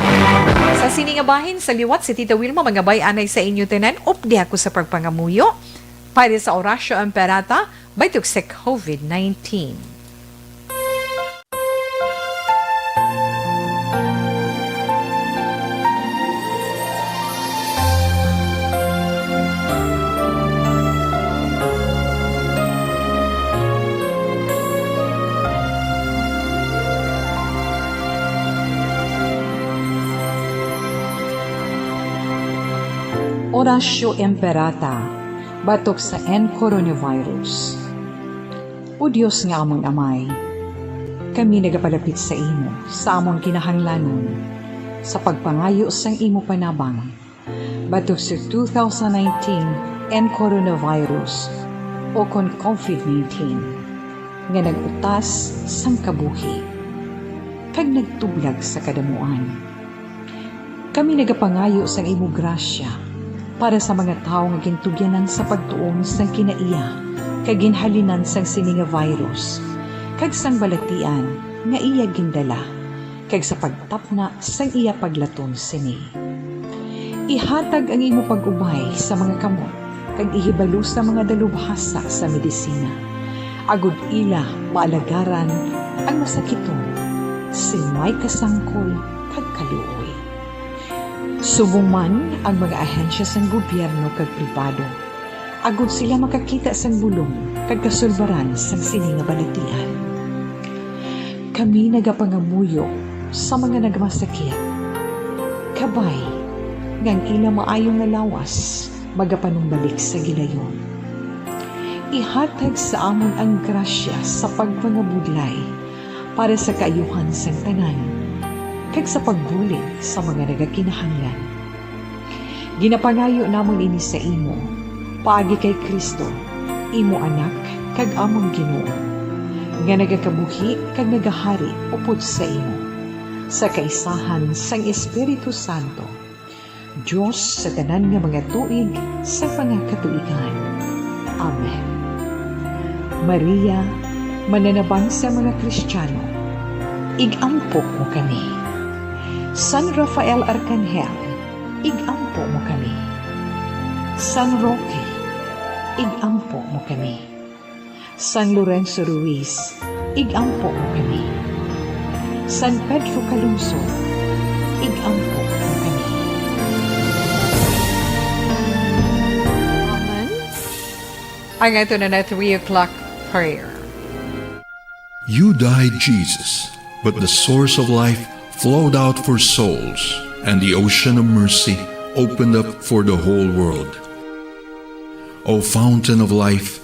Sa sini nga bahin, sa liwat si Tita Wilma, mga bay-anay sa inyo tanan, updi ako sa pagpangamuyo para sa Orasyo Amperata, batok sa covid nineteen. Orasyo Imperata, batok sa N coronavirus. O Dios nga amon Amay, kami nagapalapit sa imo sa amon kinahanglanon sa pagpangayo sang imo panabang batok sa two thousand nineteen N coronavirus, o kon covid nineteen, nga nag-utas sang kabuhi kag nagtublag sa kadamuan. Kami nagapangayo sang imo grasya para sa mga tawo nga gintugyanan sa pagtuon sang kinaiya kag ginhalinan sang sini nga virus, kag sang balatian nga iya gindala, kag sa pagtapna sang iya paglaton sini. Ihatag ang imo pag-ubay sa mga kamot kag ihibalo sa mga dalubhasa sa medisina, agod ila maalagaran ang masakiton sing may kasangkol kag kaluoy. Subong man ang mga ahensya sang gobyerno kag pribado, agod sila makakita sang bulong kag kasulbaran sang sini nga balatian. Kami nagapangamuyo sa mga nagmasakit, kabay nga ang ila maayo nga lawas magapanumbalik sa gilayon. Ihatag sa amon ang grasya sa pagpangabudlay para sa kaayuhan sang tanan, kag sa pagbulig sa mga nagakinahanglan. Ginapangayo namon ini sa imo, paagi kay Cristo, imo Anak, kag amon Ginoo, nga nagakabuhi kag nagahari upod sa imo, sa kaisahan sang Espiritu Santo, Dios sa tanan nga mga tuig sa mga katuigan. Amen. Maria, mananabang sa mga Kristiano, ig-ampo mo kami. San Rafael Arkanghel, ig-ampo mo kami. San Roque, ig-ampo mo kami. San Lorenzo Ruiz, ig-ampo mo kami. San Pedro Calungsod, ig-ampo mo kami. Amen. Ang ato na na three o'clock prayer. You died, Jesus, but the source of life flowed out for souls, and the ocean of mercy opened up for the whole world. O fountain of life,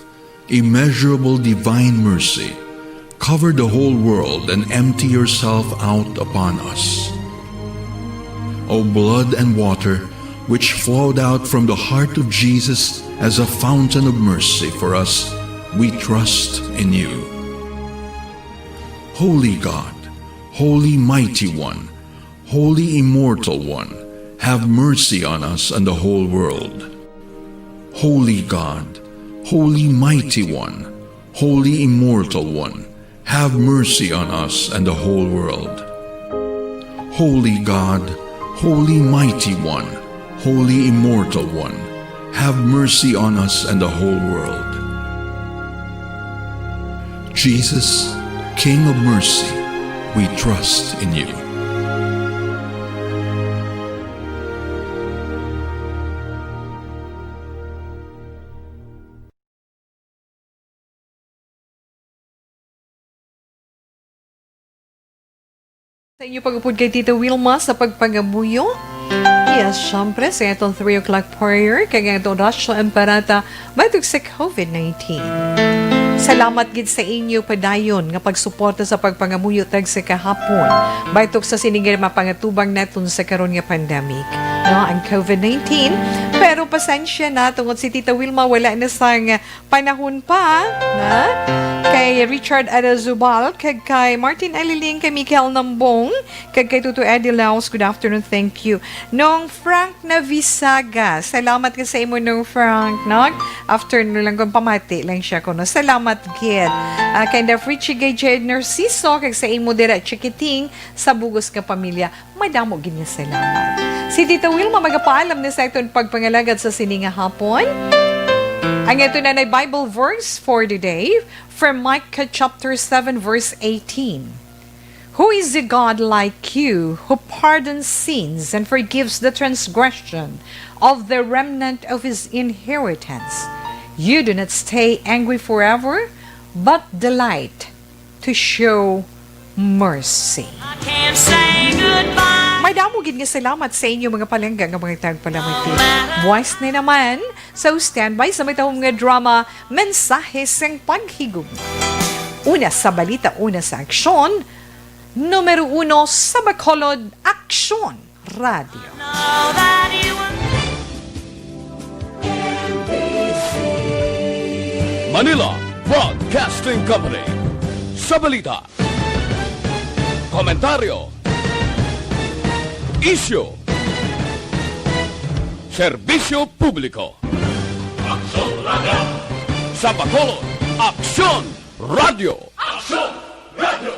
immeasurable divine mercy, cover the whole world and empty yourself out upon us. O blood and water, which flowed out from the heart of Jesus as a fountain of mercy for us, we trust in you. Holy God, Holy Mighty One, Holy Immortal One, have mercy on us and the whole world. Holy God, Holy Mighty One, Holy Immortal One, have mercy on us and the whole world. Holy God, Holy Mighty One, Holy Immortal One, have mercy on us and the whole world. Jesus, King of mercy, we trust in you. Sa inyo pag-upod kay Tita Wilma sa pagpangamuyo. Yes, syempre, sa atong three o'clock prayer, kag atong Oración Amparata, batok sa covid nineteen. Salamat gid sa inyo padayon nga pagsuporta sa pagpangamuyo tag sa kahapon, batok sa sini nga mapangatubang naton sa karon nga pandemic, no, ang covid nineteen. Pero pasensya na, tungod si Tita Wilma wala na sang panahon pa, na? Kay Richard Adazubal, kag kay Martin Aliling, kay Michael Nambong, kag kay Tuto Eddie Laos, good afternoon, thank you. Nong Frank Navisaga, salamat ka sa imo, Nong Frank, no? Afternoon lang kung pamati lang siya kuno. Salamat gid. Ah, kay Def Richie, kay Jed Narciso, kag sa imo dira, Chikiting, sa bugos nga pamilya. Madamo gid nga salamat. Si Tita Wilma magapaalam na sa aton pagpangalagad sa sini nga hapon. Ang aton na Bible verse for the day from Micah chapter seven, verse eighteen. "Who is a God like you, who pardons sins and forgives the transgression of the remnant of his inheritance? You do not stay angry forever, but delight to show mercy." I can't say goodbye. Madamo gid nga salamat sa inyo, mga palangga nga mga tagpalamati. Buwas na naman sa standby sa matahom nga drama, Mensahe sang Paghigugma. Una sa balita, una sa aksyon, numero uno sa Bacolod, Aksyon Radio. Manila Broadcasting Company. Sa balita, komentaryo, isyu, serbisyo publiko. Aksyon Radio. Sa Bacolod, Aksyon Radio. Aksyon Radio.